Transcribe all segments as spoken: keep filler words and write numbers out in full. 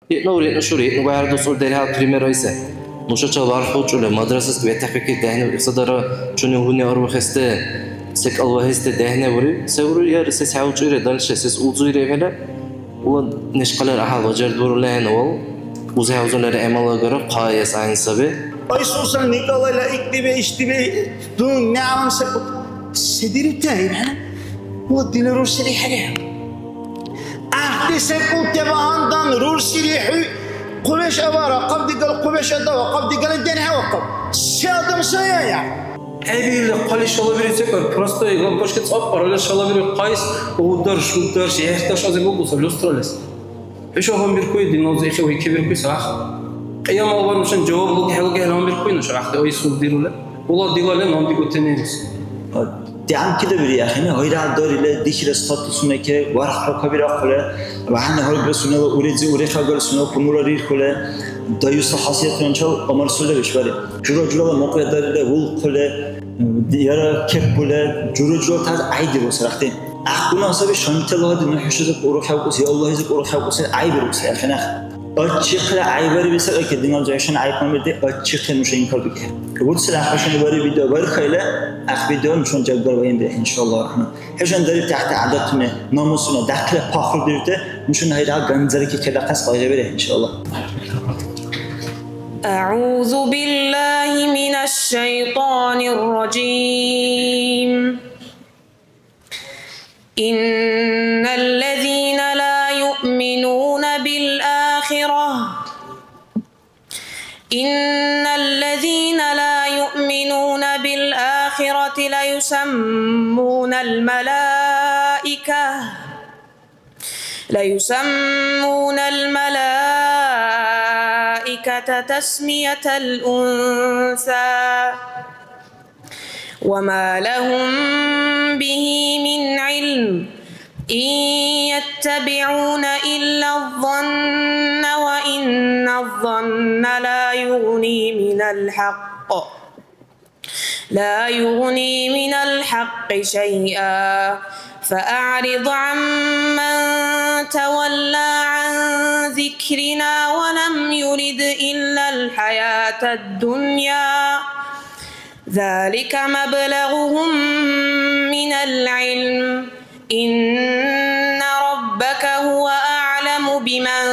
Риънур, риъну шури, риъну гӀяхӀяр дуцӀур дерхӀал пример айса. Нушачал варх учӀули, мадрасаскӀ ветахъбикиб дехӀни исадара чуни гьуни арвухести, секӀал вагьести дехӀни бури. Се бури, яра сес хӀяучӀира дальше, сес улзуйри хӀела? Ула нешкъалар гӀяхӀял бажардибирули ахӀен вал, узи хӀявзалара гӀямал агара, хъа ес гӀягӀни саби. Айсусан Николайла икдибе, ишдибе, дун нягӀман секӀал се дирутая, ибхӀели? Ула дила рурсили хӀерихӀе. ГӀяхӀти секӀулти багьандан рурсири хӀу, хъубеш авара, хъаб дигал хъубеш адава, хъаб дигала дерхӀевахъаб. Се адам сая, я? ХӀебиалли, хъали шалабири секӀал, просто лампочка цӀапӀбаралли шалабири, къайс, удар, шудар, шехӀердаш азир букӀуса, люстралис. ХӀуша гьанбиркуй, динна узухӀе вайкибиркуй сарах. Кьиямалван нушани жаваб луги-, луги-, гьанбиркуй нуша, гӀяхӀти ой сурдирули. Улар дилали наб дигутини. ДигӀянкида бири, ахӀен, гъайра дарили, дихира статусунаке, вархра кабирахъули, ва гьанна гьаргра сунела уризи, урехагар сунела хьунула рирхули, даюсла хасиятуначал ГӀумар Сулевич бари. Жура-журала мукьядарили, улхъули, яра кепбули, жура-журала таз гӀяйдиру сарахти. ГӀяхӀгъуна саби шантала гьади, ну хӀушазиб уруххӀевкӀуси, Аллагьизиб уруххӀевкӀуси гӀяйбиру саби, ахӀен. Ачихъли гӀяйбари бисара ки, динна узухӀе, хӀушани гӀяйб мамирди, ачихъли нуша инкар бикӀехӀе. Урцира хӀушани вари видео бархайла, ахъ видео нушани жагбар ваин бирехӀе, иншаллагь рахман. ХӀушани дарибти гӀяхӀти гӀядатуни, намусуни, дахъли пахру дирути, нушани гьайра ганзарики кедахъес къайгъибирехӀе, иншаллагь. أعوذ بالله من الشيطان الرجيم. إن الذين لا يؤمنون بالآخرة، إن الذين لا يؤمنون بالآخرة ليسمون الملائكة، ليسمون الملائكة تسمية الأنثى، وما لهم به من علم، إن يتبعون إلا الظن، وإن الظن لا يغني من الحق، لا يغني من الحق شيئا، فأعرض عمن تولى عن ذكرنا ولم يرد إلا الحياة الدنيا، ذلك مبلغهم من العلم، إن ربك هو أعلم بمن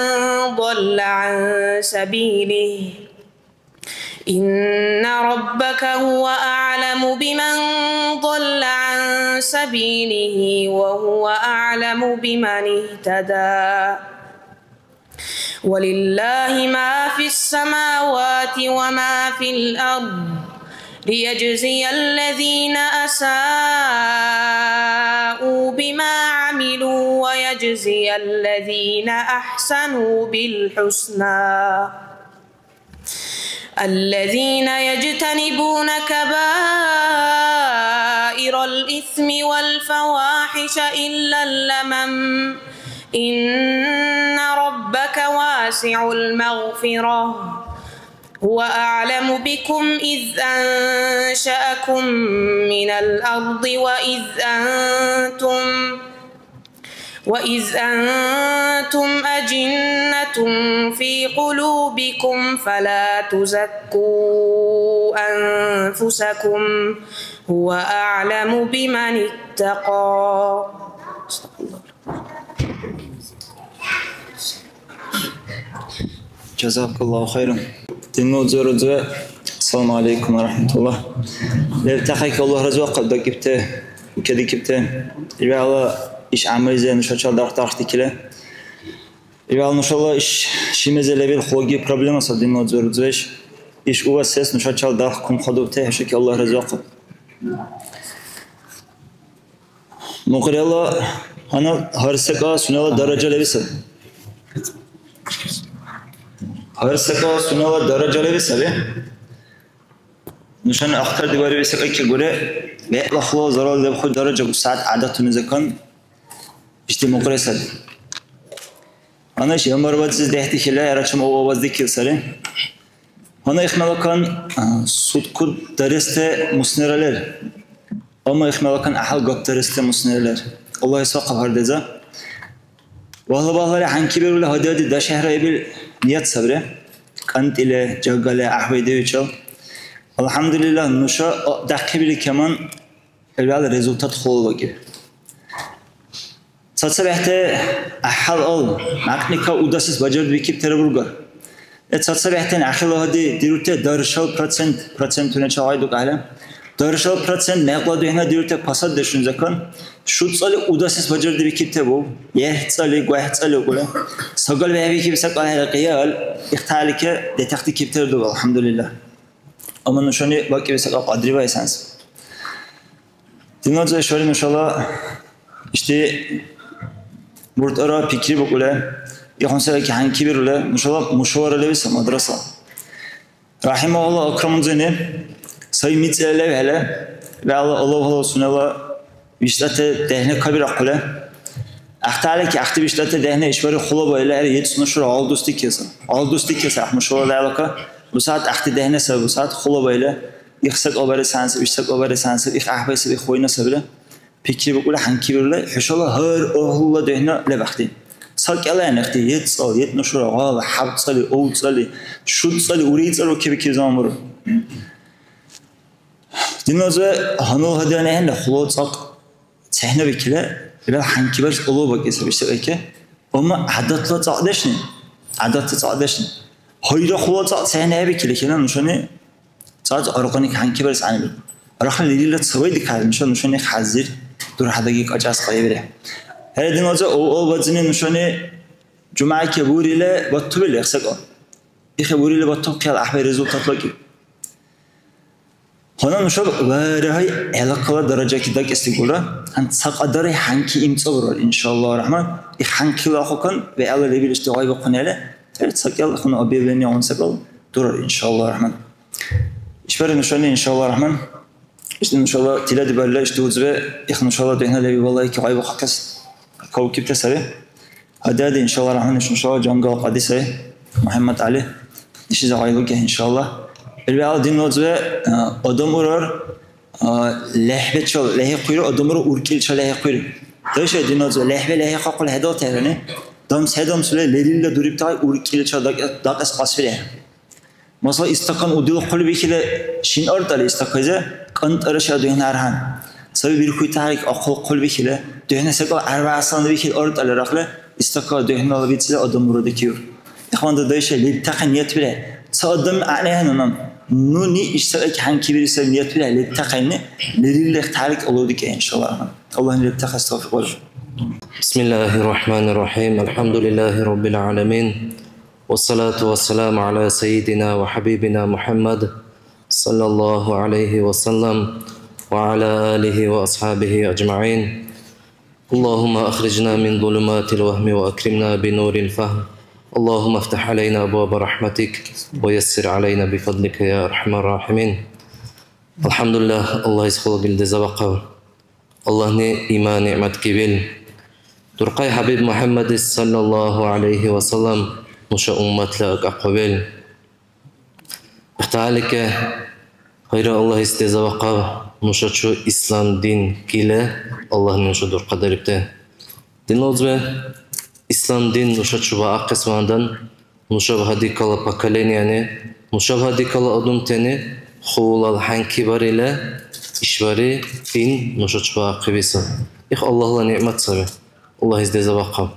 ضل عن سبيله، إن ربك هو أعلم بمن ضل عن سبيله وهو أعلم بمن اهتدى. ولله ما في السماوات وما في الأرض ليجزي الذين أساءوا بما عملوا ويجزي الذين أحسنوا بالحسنى. الذين يجتنبون كبائر الإثم والفواحش إلا اللمم، إن ربك واسع المغفرة، هو أعلم بكم إذ أنشأكم من الأرض وإذ أنتم وإذ أنتم أجنة في قلوبكم فلا تزكوا أنفسكم هو أعلم بمن اتقى. Жазакаллаху хайран. Динна узур-узур, ассаламу алейкум ва рахматуллах. Лебтахъайки Аллагь разивахъаб дакӀибти, кедикибти. ИбгӀяла иш гӀямайзи нушачал дарх-дархдикили. ИбгӀяла нушала иш шимази лебил хъулаги проблема саб, динна узур-узур. Иш у вас сес нушачал дарх кумхадубти, хӀушаки Аллагь разивахъаб. Мукьрала гьанна гьар секӀал сунела даража леби саби. Гьар секӀал сунела даража леби саби. Нушани ахтардибариб секӀайкигури, бегӀла хъула зарал лебху даража, бусягӀят гӀядатуни, закон, ишди мукьри саби. Гьанна иш гӀямар вацлизи дехӀдихьили, яра чум авал вацдикили сари. Гьанна ихмалакан, а, сутку дарести муснира лер. Амма ихмалакан гӀяхӀял гап дарести муснира лер. Аллагь исахъаб гьардеза. Вагьла-вагьлара хӀянкибирули гьади-гьади дашехӀраибил ният сабри. КӀантӀили, жагали, гӀяхӀбайдиучил. АлхӀямдулиллагь, нуша дахъибли каман хӀебиалли результат хъулубакӀиб. ЦацабехӀти гӀяхӀял ал, мякьника удасес бажардибикибтира бургар. Э, цацабехӀтани ахирла гьади дирути даршал процент, процентуначил гъай дукьахӀели. Даршал процент мекъла духӀна дирути пасаддешуни закон. ШуцӀали удасес бажардибикибти бу. ЕхӀцӀали, гвехӀцӀали укӀули. Сагал бехӀбихьиб секӀал хӀела къиял, ихталики детахъдикибтира дуб, алхӀямдулилла. Амма нушани бакӀиб секӀал кьадриваэсанс. Диназа ишбархӀи нушала ишди муртӀара пикри букӀули, ихъун саби хӀянкибирули, нушала мушавара леби ца мадраса. РахӀимагьулла Акрамунзини сай мицӀира левхӀели, вегӀла алавхӀяла сунела виштӀати дехӀни кабирахъули. ГӀяхӀталики гӀяхӀти виштӀати дехӀни ишбархӀи хъулубаили, хӀера, ецӀну шура гъал дус дикеса. Гъал дус дикеса гӀяхӀ мушала левлака. БусягӀят гӀяхӀти дехӀни саби, бусягӀят хъулубаили. Их секӀал барес гьанси, иш секӀал барес гьанси, их гӀяхӀбайсаб, их вайна сабира. ПикрибукӀули, хӀянкибирули, хӀушала гьар агьлула духӀна лебахъти. Ца кӀелайнахъти, ецӀал, ецӀну шура гъала, хӀябцӀали, овцӀали, шуцӀали, урицӀали укибикиб заман буру. Диназа гьанул гьадиана хӀенра хъула цӀакь цехӀнабикили, лебал хӀянкибарес уллубакӀи саби сабайки. Амма гӀядатла цӀакьдешни, гӀядатла цӀакьдешни. Гьайра хъула цӀакь цехӀнабикили, хӀела нушани ЦацӀ аргъни хӀянкибарес гӀягӀнибиркур. Рахли лерилра ца вайдикалли, нуша нушани хӀязир дурхӀядаги кьакьас къайгъибирехӀе. ХӀера, диназа авал базини нушани жумягӀ ке бурили баттубили ихсакӀал. Ихе бурили баттуб хъял гӀяхӀбай результат бакӀиб. Гьанна нушаб варагьай гӀелахъала даражаки дакӀес дигулра, гьанна ца кьадарай хӀянки имцӀабурар, иншаллагьу рахӀман. Их хӀянкила ахъукан вегӀла лебил ишди гъайбухъунхӀели, хӀера ца кӀел хьуна объявление гьунсакӀал дурар, иншаллагьу рахӀман. ИшбархӀи нушани, иншалла рахман, ишди нушала тиладибарла ишди узби, их нушала духӀна леби балайки гъайбухъахъес кавкибти саби. Ади-ади, иншалла рахман, иш нушала жангал кьади сай, МухӀяммад ГӀяли. Иши загъайлуги, иншалла. Ил вегӀла дин узби, а, адам урар, а, лехӀбичил лехӀихъуйри, адам урар уркӀиличил лехӀихъуйри. Дайша дин узби, лехӀби лехӀихъахъули хӀедал тяхӀярни, дамс хӀедамсули лерилра дурибтагъи уркӀиличил дакь-, дакьес кьасвирехӀе. Масала, истакан удила хъулибихьили шин артали, истакайзи кӀантӀара ши духӀна аргьан. Саби бирхуй тяхӀярик ахъул хъулибихьили, духӀна секӀал арбякьясалан бихьили артали рахли, истака духӀнала бицӀили адам мурадикиур. Ихван дудайша, лебтахъи ниятбирехӀе. Ца адам гӀягӀнихӀенанам. Нуни ишсакьяки хӀянкибири саби ниятбирехӀе, лебтахъайни, лерилра тяхӀярик алавдикӀехӀе, иншалла. Аллагьни лебтахъес тавфикь бараб. بسم الله الرحمن الرحيم. الحمد لله رب العالمين. والصلاة والسلام على سيدنا وحبيبنا محمد صلى الله عليه وسلم وعلى آله وأصحابه أجمعين. اللهم أخرجنا من ظلمات الوهم وأكرمنا بنور الفهم. اللهم افتح علينا أبواب رحمتك ويسر علينا بفضلك يا أرحم الراحمين. الحمد لله, Аллагьис хулагил деза бахъаб. Аллагьни иман нигӀмат гибил. Дурхъай ХӀябиб МухӀяммадис, саллаллаху гӀялайхи ва саллям, нуша умматла акӀахъубил. Ихталике, гъира Аллагьис деза бахъаб, нушачу ислам дин гила Аллагьни нуша дурхъадарибти. Динла узби, ислам дин нушачу баахъес вандан, нушаб гьадикала поколениене, нушаб гьадикала адамтани хулал хӀянки барили, ишбари дин нушачу баахъибиса. Их Аллагьла нигӀмат саби. Аллагьис деза бахъаб.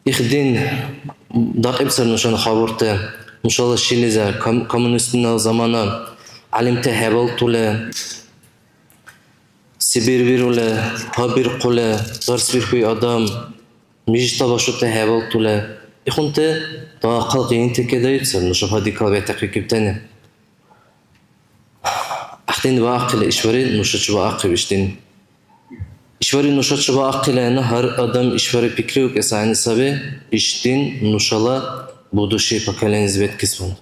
Их дин дакьиб сар нушани хабурти. Нушала шилизар, ком-, коммунистунала замана гӀялимти хӀебалтули, Сибир вирули, гьабирхъули, дарс бирхуй адам, мижитла башути хӀебалтули, ихъунти дахъал къиянти кедайцад, нушаб гьадикал бетахъикибтани. Ахъдин ваахъили, ишбари нушачи баахъиб ишдин. Ишбари нушачи баахъилайна, гьар адам ишбари пикриукес гӀягӀни саби, ишдин нушала будущее поколениязи беткисван.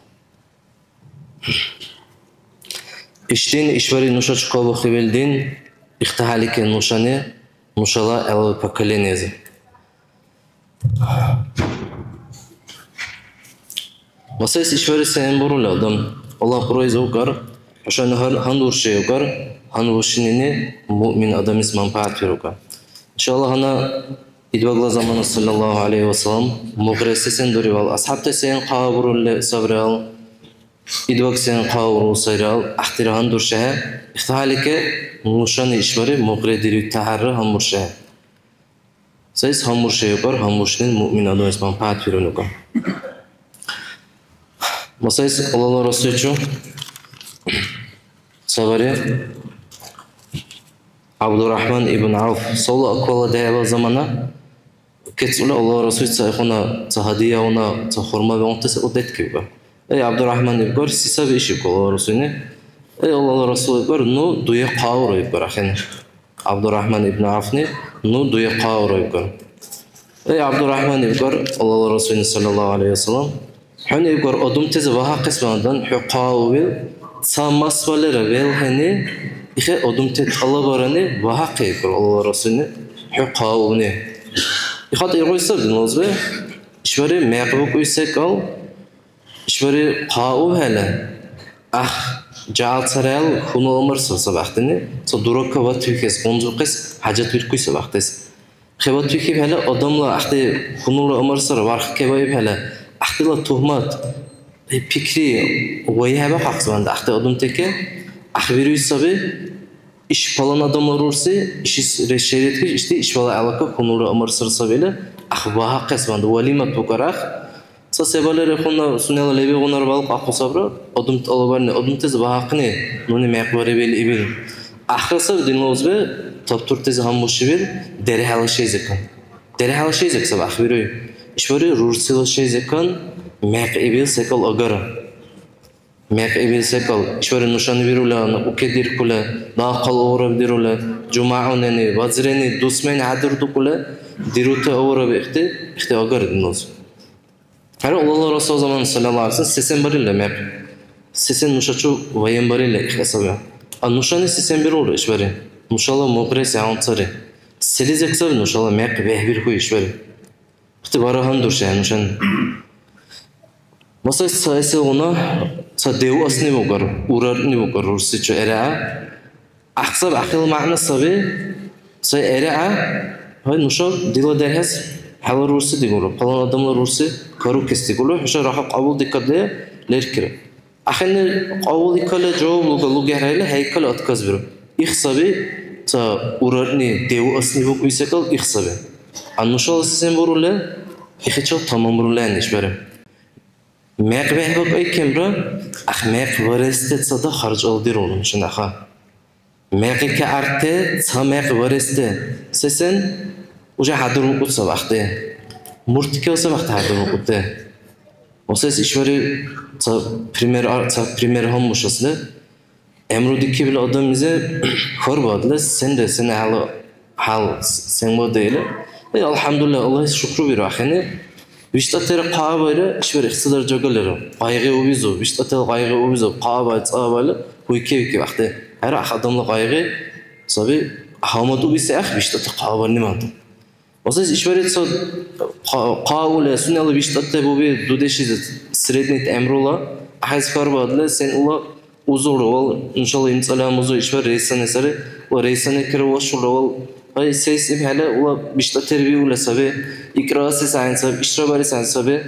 Ишдин ишбари нушачи кабухъибил дин, ихтахӀялике нушани, нушала гӀелаб поколениези. Ва сайс ишбари сен бурули адам? Аллагь Кьуръайзи укӀар, хӀушани гьар гьанурши укӀар, гьануршинини муъмин адамлис манпагӀят бирукӀар. Иншаллагь, гьанна Идбагла замана, саллаллаху алейхи ва саллям, мукьреси сен дуривал, асхӀябти сен хъа бурулли сабрал, идбаг сен хъа бурул сайрал, ахтира гьандуршехӀе, ихтахӀялике нушани ишбари мукьре дирути тяхӀярра гьанбуршехӀе. Сайс гьанбуршехӀе укар, гьанбуршнил муъмин адамлис манпагӀят бирунукар. Масайс Аллагьла Расулчу сабари ГӀябдуряхӀман ибн ГӀавф, савла аквала дегӀла замана, кецӀули Аллагьла Расул ца ихъуна, ца гьадиягъуна, ца хурма вегӀунти секӀал деткибга. Эй, ГӀябдуряхӀман, ибгар, си саби иш? Ибгар Аллагьла Расулни. Эй, Аллагьла Расул, ибгар, ну, дуя хъаура, ибгар, ахӀен. ГӀябдуряхӀман ибн ГӀавфни, ну, дуя хъаура, ибгар. Эй, ГӀябдуряхӀман, ибгар Аллагьла Расулни, саллаллаху алейхи ва саллям, хӀуни, ибгар, одумтези вагьахъес вандан, хӀу хъаувил, ца масвалира велхӀени, ихе одумти тӀалабарани вагьахъи, ибгар Аллагьла Расулни, хӀу хъаувни. ИхатӀа иргъуй саб, динлазиб, ишбари мекъ букӀуй секӀал, ишбари хъаухӀели, ахъ жагьил цархӀил хьунул амар сар сабахъдини, ца дурака ватвихес, гъунзурхъес хӀяжатвиркуй сабахъдес. ХӀебатвихьибхӀели, адамла ахъти хьунулра амар сар варх кебаибхӀели, ахътила тухмат, пикри вайхӀебахъахъес вандан ахъти адамтеке ахъбируй саби. Иш палан адамла рурси, ишис ре-, шерикли ишди ишбала гӀелакад хьунулра амар сар сабили, ахъ багьахъес вандан, валимат букӀар ахъ. Ца се балерихъуна сунела лебигъунар балкьахъу сабра, одум тӀалабарни, одумтес багьахъни, нуни мекъ барибил ибил. Ахъра саби, динла узби, табтуртес гьанбушибил, дерхӀела шайзикан. ДерхӀела шайзик саби ахъбируй. Ишбари рурсила шайзикан мекъ ибил секӀал агара. Мекъ ибил секӀал, ишбархӀи нушани вирули, укедиркули, дахъал авураб дирули, жумягӀунани, вазирани, дусмени хӀядурдукӀули, дирути авураб ихти, ихти агара, динла узби. ХӀера, Аллагьла Расул замана, саллаллаху алейхи ва саллям, сесен барилра мекъ? Сесен нушачу ваен барилра ихъа саби? А нушани сесен бирулра ишбархӀи? Нушала мукьри сягӀун сари. Селизек саби нушала мекъ бехӀбирхьуй ишбархӀи? Ихти бара гьандуршехӀе нушани. Масайс, ца эсилгъуна ца девъасни букӀар, урарни букӀар рурсичу гӀерагӀа. ГӀяхӀцад ахъил мягӀна саби, ца гӀерагӀа, гьай, нуша дила дерхӀес хӀела рурси дигулра, палан адамла рурси карукес дигулра, хӀуша рахъа кьабулдикадли леркира. Ахирни кьабуликалли жаваб луга, лугехӀрайли хӀейкали отказбиру. Их саби ца урарни девъасни букӀуй секӀал, их саби. А нушала сисем бурули, ихичил таманбирули гӀягӀниш бариб. Мекъ бехӀбакӀайкенра, ахъ мекъ баресте цада харжалдирулра нушани аха. Мекъи кагӀарте ца мекъ баресте. Сесен? Уже хӀядурбукӀут ца вахъти. Мурт кев ца вахъти хӀядурбукӀути. Ва сес ишбари ца пример ар-, ца пример гьанбушасли. ГӀямру дикибли адамлизи хьарбаадли, сенра, сен хӀяла хӀял, сен бада или? Эй, алхӀямдулилла, Аллагьис шукру биру ахӀенни. ВиштӀатира хъа байра, ишбар ихтилар жагалира. Къайгъи убизу, виштӀатала къайгъи убизу, хъа бай, цӀа байла, уйке-уйке вахъти. ХӀера, ах адамла къайгъи саби, гьамадуби се ах виштӀати хъа барни манта. Ва сес ишбари ца хъа-, хъа ули, сунела виштӀати буби, дудешизи средний гӀямрула, ахӀес хьарбаадли, сен ула Узур вал, нушала имцӀала музу ишбар рейсани сари, ва рейсани кира вашула вал. Гьай, сейс ибхӀели ула биштӀатер виули саби, икӀрааси сягӀин саби, ишра бари сягӀин саби,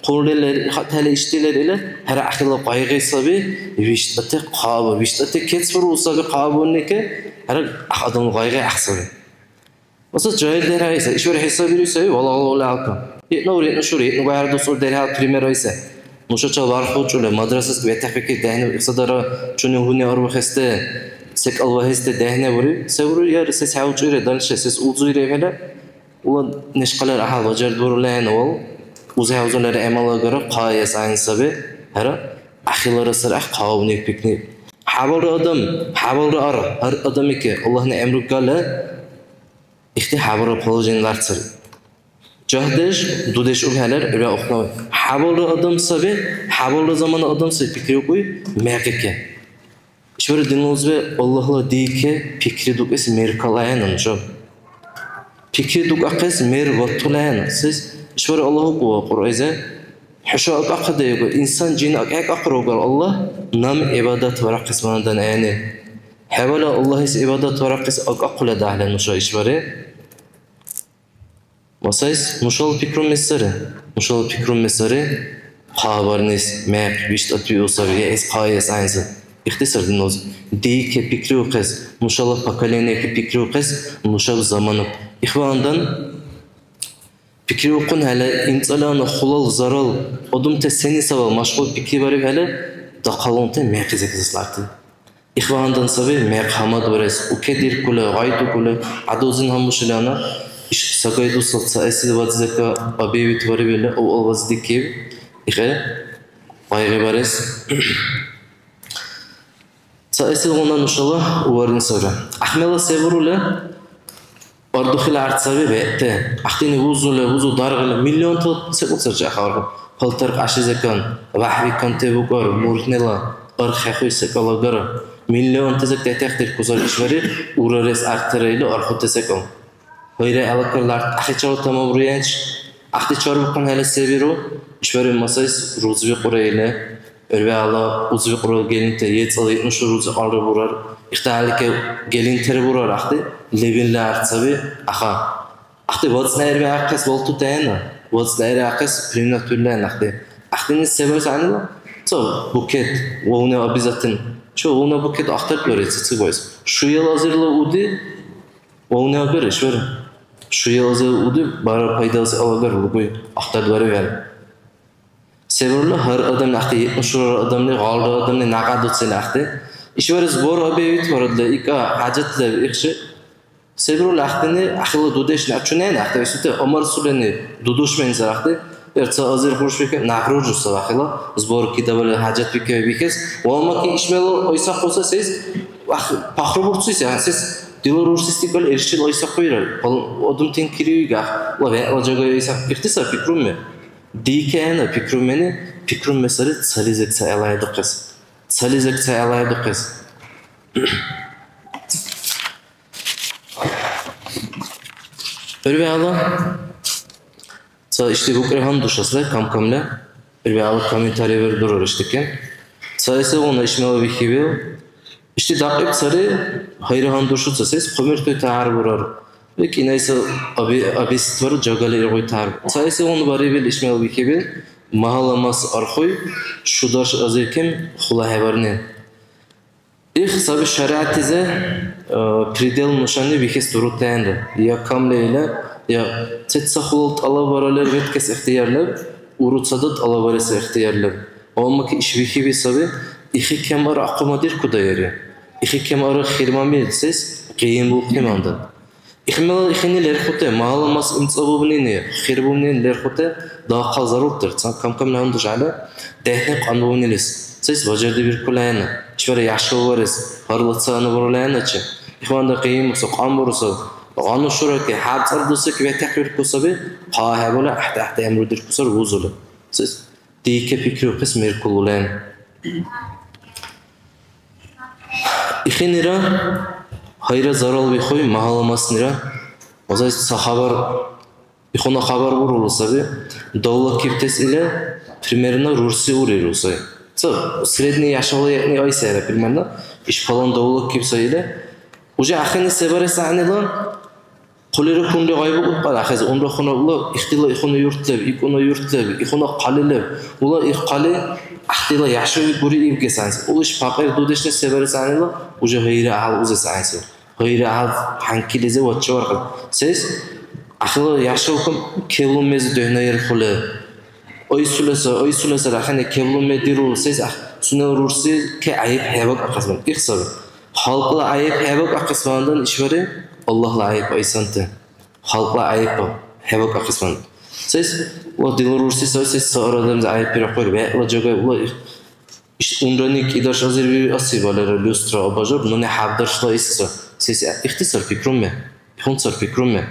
хъули лер, хатӀали ишди лер или, хӀера ахила къайгъи саби, виштӀати хъаба, виштӀати кецбарул саби хъабунники, хӀера ах адамла къайгъи ах саби. Масала, жагьил дерхӀе иса, ишбар хӀисабируй сай, валлагьу лялка. Иънаур, иънушур, иънугахӀер дусур дерхӀел пример айса. Нушачал барх учӀули, мадрасас ветахъбикиб дехӀни икьсадара чуни гьуни арбухести, секӀал вагьести дехӀни бури. Се бури, яра, сес хӀяучӀира дальше, сес улзуйрехӀела, ула нешкъалар гӀяхӀял бажардибирули ахӀен вал, узхӀя-узулара гӀямал агара, хъа иэс гӀяйн саби, хӀера, ахилара сар гӀяхӀ хъа авни пикни. ХӀябалра адам, хӀябалра ара, гьар адамике, Аллагьни гӀямру гала, Ихти хӀябалра положение ларцари. Жагьдеш, дудеш убхӀелар гӀура ухънавай. ХӀябалра адам саби, хӀябалра замана адам саби пикриукӀуй мекъике. ИшбархӀи динла узби Аллагьла дийке пикри дукӀес мер калаена нуша. Пикри дукӀахъес мер ватулаена. Сес ишбархӀи Аллагь укӀуа Кьуръайзе. ХӀуша акӀахъадиуга, инсан, жин акӀахъуругар Аллагь, нам гӀибадат варахъес вандан гӀягӀни. ХӀябала Аллагьис гӀибадат варахъес акӀахъула дагьла нуша ишбархӀи. Масайс, нушала пикруми сари. Нушала пикруми сари. Хъа барнис мекъ виштӀатбиу саби, яэс хъа яэс гӀяйнза. Ихтисар динлуз. Дийке пикриухъес, нушала поколениеке пикриухъес, нушаб замана. Ихвандан пикриухъун хӀела, имцӀалана хулал зарал, одумте сени савал машгъул пикрибариб хӀела, дахъалунте мекъ изекзесларти. Ихвандан саби мекъ гьамадварес, укедиркули, гъайдукӀули, гӀядузин гьамушилана, иш сагай дусла цаэсил вазирка объявить вариб или, авал вазидикиб, ихе къайгъибарес. Цаэсилгъуна нушала уварни савра. Ахмела се бурули? Ардухила арцаби бегӀти. Ахтини узули, узу даргъили, миллионтала секӀал сарри ахӀерхӀе. Палтар кьяши закон, вяхӀби канте букӀар, мургьнила архӀехъуй секӀал агара. Миллионти зак детяхъдиркусар ишбари, урарес артара или архӀути секӀал. Гъира гӀелакар ларт ахичала тамабруянч, ахти чарбухъун хӀела се биру, ишбари масайс рузби кьура или. ГӀурбегӀла узбикьрала гелинти ецӀали нуша рузикьалра бурар. Ихталики гелинтира бурар ахъти, лебилра арцаби, аха. Ахъти вацӀнаирбиахъес валтутаэна, вацӀнаирахъес принятурлаэна ахъти. Ахътини се барес гӀягӀнила? Ца букет, вавна обязательно. Чу вавна букет ахтардбарес, ца, ца гойс. Шуял азирла уди, вавна абер, ишбар. Шуял азирла уди, бара пайдаласи алагар лугуй, ахтардбаревян. Се бурулра, гьар адам ахъти, ишбархӀи адамли, гъалра адамли нагъа дуцили ахъти. ИшбархӀи сбор объявить варадли, ика хӀяжат леб ихши. Се бурулра ахътини, ахила дудешни, а чунени ахъти, висути, умар сулени дудушмени сар ахъти. Эр ца азир хуршбике, нагъруржу сар ахила, сбор кидавали хӀяжат бикеби бикес. Ва аммаки ишмела ойсахъуса сес, ах, пахру бурцуси, а, сес дила рурси стикбал эршил ойсахъуира. Пал-, одум тенкириуига, ах, ва вегӀла жагай ойсахъ. Ихтисар пикруме. Дикена пикрумени, пикруме сари цализек ца гӀелайдухъес. Цализек ца гӀелайдухъес. ХӀурбиалла, ца ишди букӀри гьандушасра, кам-камла. ХӀурбиалла комментарий бер дурар ишдикен. Ца эсегъуна ишмела вихивил. Ишди дакьиб цари, гьайра гьандуршуца сес хъумиртуй тагьар бурар. БекӀ инайса аби-, абиствар жагали иргъуй тагьар. Цаэсилгъуна барибил ишмел бикибил, магьала мас архуй, шударш азирким хула хӀебарни. Их саби шаригӀятлизи, э, предел нушани бихес дурутаэнра. Я камли ила, я цецахъулал тӀалабваралер веткес ихтияр леб, уруцада тӀалабварес ихтияр леб. Амма ки иш вихиби саби, ихи кемара ахъумадиркудаэри. Ихи кемара хирмами сес къиянбулхънимандан. Ихмела ихини лерхуте, магьала мас имцӀабубнини, хирбубнини лерхуте, дахъал зарултир, ца кам-камли гьандушала, дехӀни кьанбубнилис, сес бажардибиркулаена, ишбара яшавварес, гьарла ца набарулаеначи, ихванда къиянбурса, кьанбурса, гъану шураки, хӀябцӀар дусик ветахъбиркусаби, хъа хӀебала гӀяхӀти-гӀяхӀти гӀямру диркусар вузули. Сес? Дийке пикриухъес меркулулен. Ихинира гьайра зарал вихуй, магьала маснира. Узайс ца хабар, ихуна хабар бурулу саби. Давлакибтес или примерно рурси уриру сай. Ца средний яшавла яъни айсайра примерно. Ишпалан давлакиб сай или. Уже ахини се барес гӀягӀнила? Хъулира хьунри гъайбукӀуд кьяла ахӀес, унра хьунабла ихтила ихуна юрт леб, икӀуна юрт леб, ихуна хъали леб, ула их хъали гӀяхӀтила яшави гури ибгес гӀяйнси. Улиш пакьир дудешли се барес гӀягӀнила, уже гъира гӀял узес гӀяйнси. Гъира гӀял хӀянкилизи вачча варкьиб. Сес? Ахила яшавкам кевлум мез духӀнаирхъули. Ойсули сай, ойсули сай, ахӀен кевлум ме диру, сес ах-, сунела рурси ке гӀяйиб хӀебакӀахъес ман. Их саби. Халкьла гӀяйиб хӀебакӀахъес вандан ишбари, Аллагьла гӀяйиб айсанти. Халкьла гӀяйиб хӀебакӀахъес ван. Сес, ва дила рурси сай, сес ца арадамзи гӀяйиб бирахъур, вегӀла жагай ула иш-, иш унрани кӀидарш азир вири аси валера люстра абажур, нуни хӀябдаршла исса. Сес ихтисар пикруме, хунцар пикруме.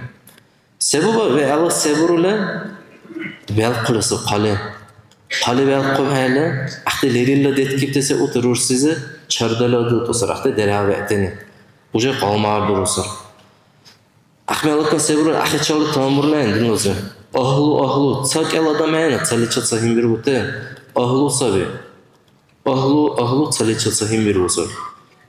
Се буба вегӀла се бурули? Вялхъули саб хъали. Хъали вялхъубхӀели, ахъти лерилла деткибти се ути рурсизи чардали адилтӀусар, ахъти дерхӀа вегӀтини. Уже къалмагъар дурусар. Ахмелакан се бурар, ахӀечалли тамамбурли аин динлази. Агьлу, агьлу, ца кӀел адам гӀена, цаличил ца гьимбиргути. Агьлу саби. Агьлу, агьлу цаличил ца гьимбиргусар.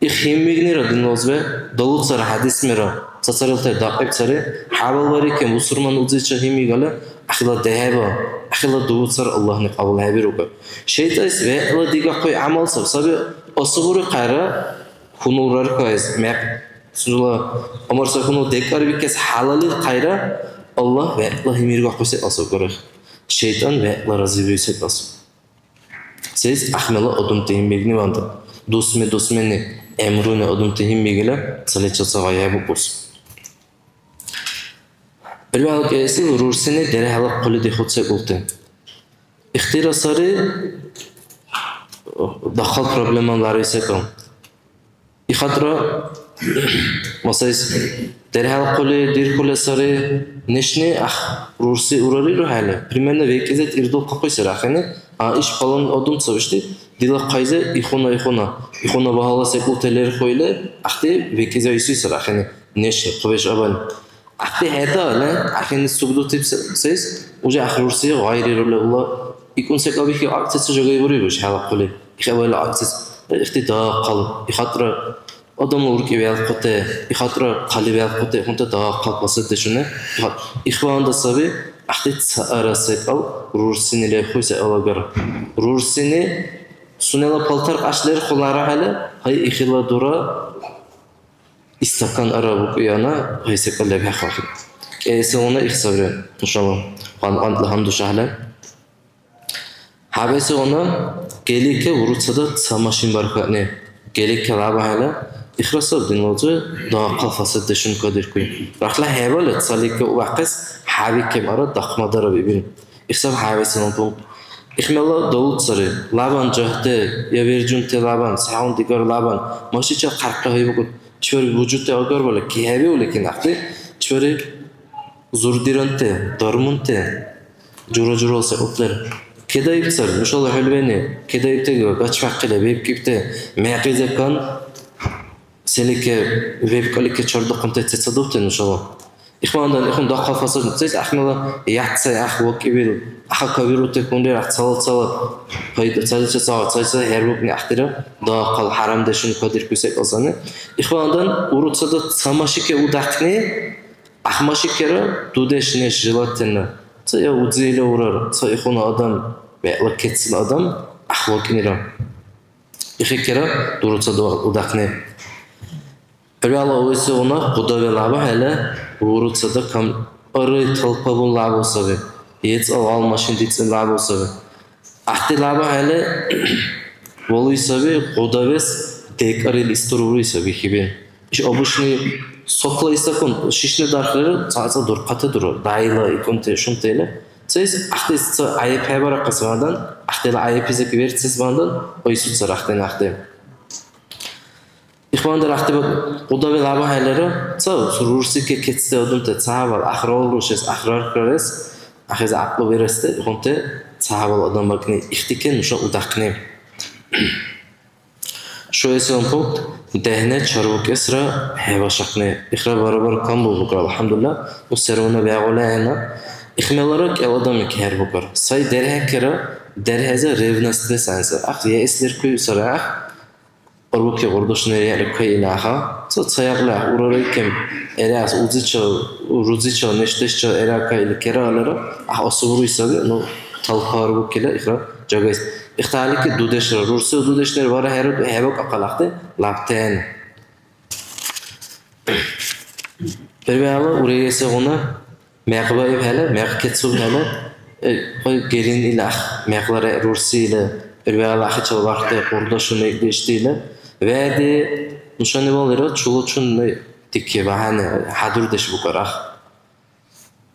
Их гьиммигнира динлазиб далуцара хӀядисмира цацарилти дакьибцари, хӀябал барикиб бусурман узичи гьиммигали, ахила дехӀеба, ахила дугуцар Аллагьни кьабулхӀебирукӀа. ШайтӀайс вегӀла дигахъуй гӀямал саб-, саби асубури хъайра, хьунул рархаэс, мекъ, цула умар сай хьунул декӀарбикес хӀялалил хъайра, Аллагь вегӀла гьимиргахъуй секӀал саб гурехӀе. ШайтӀан вегӀла разивиуй секӀал саб. Сес гӀяхӀмала адамти гьимбигниванда, дусми-дусмени гӀямруни адамти гьимбигила, цаличил ца гъайгьабукӀус. Ил вегӀла кӀиэсил рурсини дерхӀела хъули дихуц секӀулти. Ихтира сари дахъал проблемала лари секӀал. Ихатра, масайс, дерхӀел хъули дирхули сари, нешни ах рурси урарирухӀели, примерно векӀизе тӀирдулхъахъуй сари ахини, а иш палан одум ца ишди, дила хъайзе ихуна, ихуна, ихуна багьала секӀулти лерхуили, ахти векӀизе исуй сари ахини, нешни, хъубеш абани. Ахъти хӀеда, ахини сугдутиб се-, сес, уже ах рурси гъайрирули ула, икӀун секӀал бихьи, акцияси жагай буриб иш хӀела хъули. Ихъ авайла акцес ихти дахъал, ихатра адамла уркӀи вялхъути, ихатра хъали вялхъути, ихъунта дахъал пасадешуни. Ихъ-, ихванда саби, ахти цаара секӀал рурсини лебхуй секӀал агара. Рурсини сунела палтар кьяш лерхулара хӀела, гьай ихила дура, истакан ара букӀуяна, гьай секӀал лебхӀяхъахъи. КӀиэсилгъуна ихъ сабри, нушала къан-, къантӀла гьандушахӀла. ХӀябэсигъуна гелике уруцада ца машин бархаъни. Гелике лябахӀела, ихра саб динлазир дахъал фасаддешуни кадиркур. Рахла хӀябала цалике увяхъес хӀябикебара дахъмадараб ибил. Их саб хӀябэсигъуна пункт. Ихмела далуцари, лябан жагьти, я вержунти лябан, сегъуна-дигара лябан, машичил хъярхъли гьайбукӀут, чебари бужути агарбала кихӀебиули кинахъли, чебари зурдиранти, дармунти, жура-журала секӀулти лер. Кедаибцар, нушала хӀулбани, кедаибтаги ва гачбяхъили бебкӀибти мякьи-закан, селике вебкӀалике чардухъунти цецадубти нушала. Ихвандан ихун дахъал фасад, сес ахмела яц сай ах вакӀибил, аха кавирути хунри ах цала-цала пайда, цалича цала, цалича хӀербукни ахтира, дахъал хӀярамдешуни кадиркуси секӀал сани. Ихвандан уруцада ца машике удахъни, Ахмашикира дудеш неш желательно. Ца я удзи или урар, ца ихуна адам, вегӀла кецил адам, ахвакӀнира. Ихикира дуруца дугӀ-, удахъни. ХӀябала увесигъуна къудаве лябахӀела, уруцада кам-, ары талпабун лябу саби. ЕцӀал гъал машин дицӀи лябу саби. Ахти лябахӀели, валуй саби, къудавес декӀарил истори уруй саби хибин. Иш обычный сокла истакун, шишни дархлира, цаца дурхъати дура, дайла, икунти, шумтели. Цаис ахти ца гӀяйиб хӀебарахъес вандан, ахтила гӀяйиб изак верцес вандан, ойсуцар ахтен ахти. Ихвандар ахти къудавел гьабахӀелира, ца рурсике кецти адамти ца гьавал ахрал рушес, ахрархрарес, ахизи гӀякьлу бирести, ихунти ца гьавал адам бакӀни ихтике нуша удахъни. Шуэсил пункт, дехӀне чарбукӀесра хӀебашахъни. Ихра барабар камбулбукӀар, алхӀямдулилла, ну, серуна бягӀула гӀена. Ихмелара кӀел адамик хӀербукӀар. Сай дерхӀекира, дерхӀезе ревностьли сенсар. Ах, я эс леркуй сара, ах, Урбуки гъурдушнери рекӀуй ил аха. Ца ца якьла урарикиб, гӀелас узичил, рузичил, нешдешчил гӀеракайли кералара, гӀяхӀ асубуруй саби, ну, талхъа арбукила ихра жагайс. Ихталики дудешра, рурсив дудешнира вара хӀерудухӀеба кьакьалахъти лаптен. Первала урегесигъуна мекъба ибхӀела, мекъ кецубхӀела, э, гъой гелин ил ах, мекълара рурси ила, первала ахичал вархьти къурдашуни ишди ила, вегӀди нушани валира чула чуни дикки багьани хӀядурдеш букӀар ах.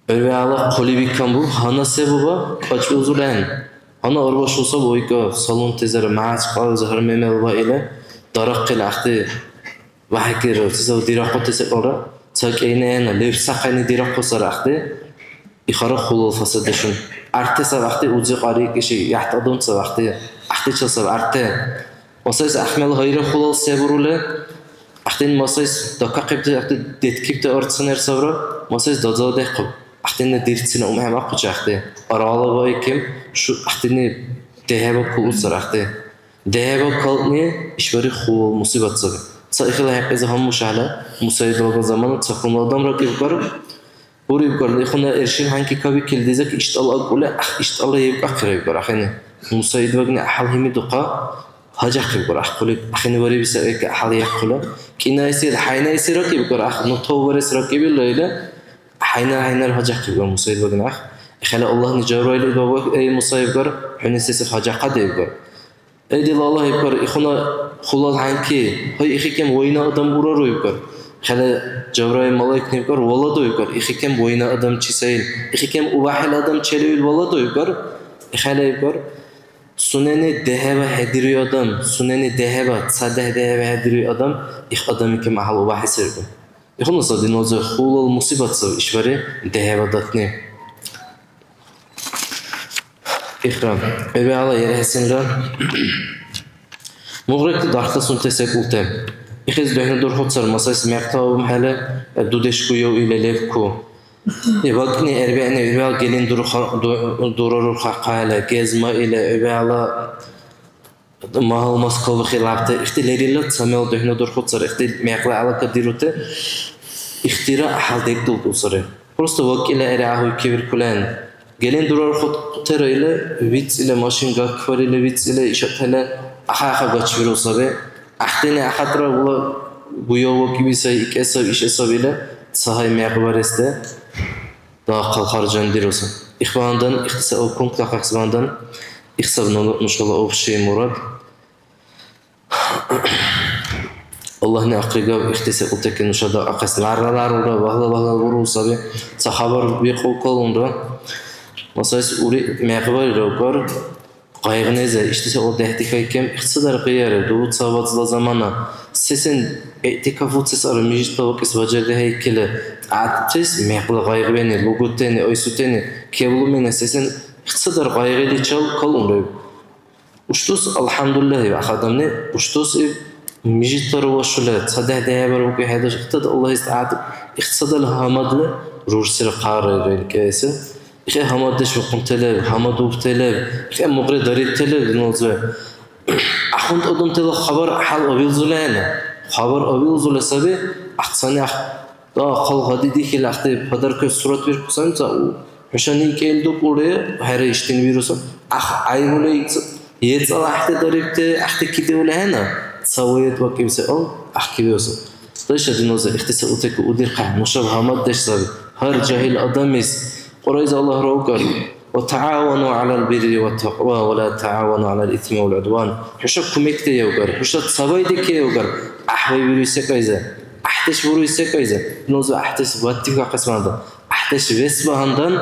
ГӀурвиала хъули викамбу, гьанна се буба, кьачӀбилзулхӀен. Гьанна арбашуса буйка, салонтизира, мяхӀячкъализир гьар мемел ва или дарахъили ахъти вяхӀикира, ца дирахъути секӀалра, ца кӀейнена, лебсахъени дирахъусара ахъти, ихара хулал фасаддешуни. Арте саб ахъти узи кьарикӀиши, яхӀ тӀадунцаб ахъти, ахътичил саб арте. Масайс, ахмел гъайра хулал се бурули? Ахтин масайс, дакахъибти, ахти деткибти арцанер савра, масайс дазала дехъаб. Ахтинни дирцина умхӀемахъу чахъти. Арала вайким, шу ахтини дехӀеба кулуцар ахти. ДехӀеба калтни ишбари хулал мусибат саби. Ца ихила хӀекьлиза гьаммушала, Мусаидлаго замана ца хьунул адам ракӀибкар. Бурибкар, ихуна эршин хӀянки кабикили дизак иштӀал акӀули, ах, иштӀалра евкӀахъира, ибкар, ахини. Мусаидвагни гӀяхӀял гьимидухъа гьаджахъибкар, ах, хъули, ахини вариби саби, гӀяхӀял яхъула. КӀинайсир, хӀяйнайсир ракӀибкар, ах, ну тавбарес ракӀибилра или, хӀяйна-хӀяйнар гьаджахъибкар Мусаидвагни, ах. Ихала Аллагьни Жабраил иб, эй, Муса, ибкар, хӀуни сесиб гьаджахъа, дебкар. Эй, дила Аллагь, ибкар, ихуна хулал хӀянки, гьай, ихикем вайна адам урару, ибкар. ХӀела Жабраил малаикни, ибкар, валаду, ибкар, ихикем вайна адам чи сай ил? Ихикем убяхӀил адам чели ил валаду, ибкар. ХӀела, ибкар, сунени дехӀеба хӀедируй адам, сунени дехӀеба, ца дехӀ дехӀеба хӀедируй адам, их адамикем гӀяхӀял убяхӀи сергу. Ихуна саби, динлази, хулал мусибат саби ишбархӀи дехӀеба датни. Ихра. ХӀебиалла, ерхӀесинра. Мугърикти дархдасунти секӀулти. Ихис духӀнадурхуцар, масайс, мякьтала умхӀели, дудешку ев или левку. И вакӀни, эрбегӀни, хӀебиалла, гелин дурха-, ду-, дурарурхахъахӀели, гезма или, хӀебиалла, Магьал-мас кавлахъи лябти, ихти лерилра ца мел духӀнадурхуцар, ихти мекъла гӀелакадирути, ихтира гьалдекӀдултӀусари. Просто вакӀила гӀергӀяхӀуй кивиркулан. Гелен дурарухъутира или, вицӀила машин гакварили, вицӀила ишатала ахъа-ахъа гачвиру саби. ГӀяхӀтани ахатӀра ула буяв вакӀиби сай, икӀесав, ишесав или, ца гьай мекъ баресде. Дахъал харжандируса. Ихвандан ихтисаъ пунктла хасбандан ихсаб ну-, нушала общий мурад. Аллагьни ахъригав ихтисаъ утеки нуша даахъес ларра-ларра, вагьла-вагьла буру саби. Ца хабар бикьу калунра. Масайс ури мягӀварира укар. Къайгънеза, ишди секӀал дехӀдихьайкем, ихцадар къияри, дубуца вацла замана. Сесен игӀтикаф уцес ара мижитла вакӀес бажардихьайкила, тӀатӀес мекъла къайгъбени, лугутени, айсутени, кевлумени, сесен ихцадар къайгъиличил калунра иб. Уштус, алхӀямдулиллагь, иб, ах адамли, уштус иб, мижитла рувашула, цадехӀ дехӀибар укӀи хӀедеш, ихтад Аллагьис тӀатӀ, ихцадал гьамадли рурсира хъаррайра ил кӀиэсил. Ихе гьамаддеш бихъунти леб, гьамадубти леб, ихе мукьри дарибти леб, динлази. Ахунт адамтала хабар хӀял авилзулехӀе, хабар авилзули саби, ахъ цани ахъ, да, хъалгъади дихили ахъти подаркаес сурат биркусани ца у. ХӀушани кӀел дукӀулри, хӀера, ишдин вируса. Ахъ гӀяйбули ца, ецӀал ахъти дарибти, ахъти кидиули хӀена, ца ваят вакӀибси ал, ахъ кивиуса. Дайша, динлази, ихтисар утеки удирхъя, нушаб гьамаддеш саби. Гьар жагьил адамлис Кьуръайза Аллагьра укар: «Ва тагӀавану гӀялал бирри ва такьва, ва ла тагӀавану гӀялал итми вал гӀудван». ХӀуша кумекдиевгар, хӀуша цабайдикиевгар, гӀяхӀбай бируй секӀайза, гӀяхӀдеш буруй секӀайза, нуза гӀяхӀдеш ваттикахъес вандан, гӀяхӀдеш вес багьандан,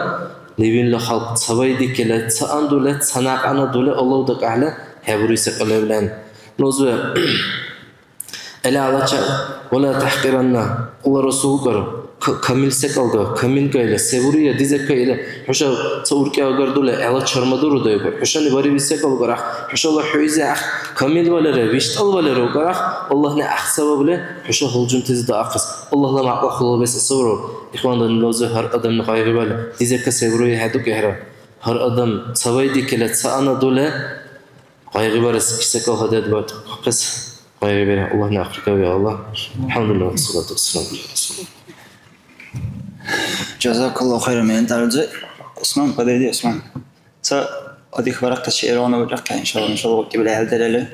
левинла халкь цабайдикила, ца андула, ца някъана дула Аллагь дакӀахӀела хӀебуруй секӀал левлан. Нуза ГӀела алача, вала тахӀкьиранна, Алла Расул укар, к-, камил секӀалга, камил кайла, се бурия, диза кайла, хӀуша ца уркӀи агардула, гӀела чармадуру дайгур. ХӀушани бариби секӀал гарахъ, хӀушала хӀуйзи ахъ, камил валера, виштӀал валера гарахъ, Аллагьни ахъ сабабли хӀуша гьалжунтизи даахъес. Аллагьла мякьла хъулал бес асавру. Ихвандан лавзи гьар адамни къайгъибали, диза ка се буруи хӀедукӀехӀра. Гьар адам цавайдикила ца ана дула, къайгъибарес иш секӀал гьададбаркахъес къайгъибира. Аллагьни ахъри кави, Аллагь. АлхӀямдулиллагь, вассалату вассаламу гӀяла расулиллагь. Жазакаллагьу хайран, мегьандаралзи. Усман, подойди, Усман. Ца адих барахъес шигӀруна бучӀахъя, иншаллагь, иншаллагь, гъутӀи билгӀялдарали.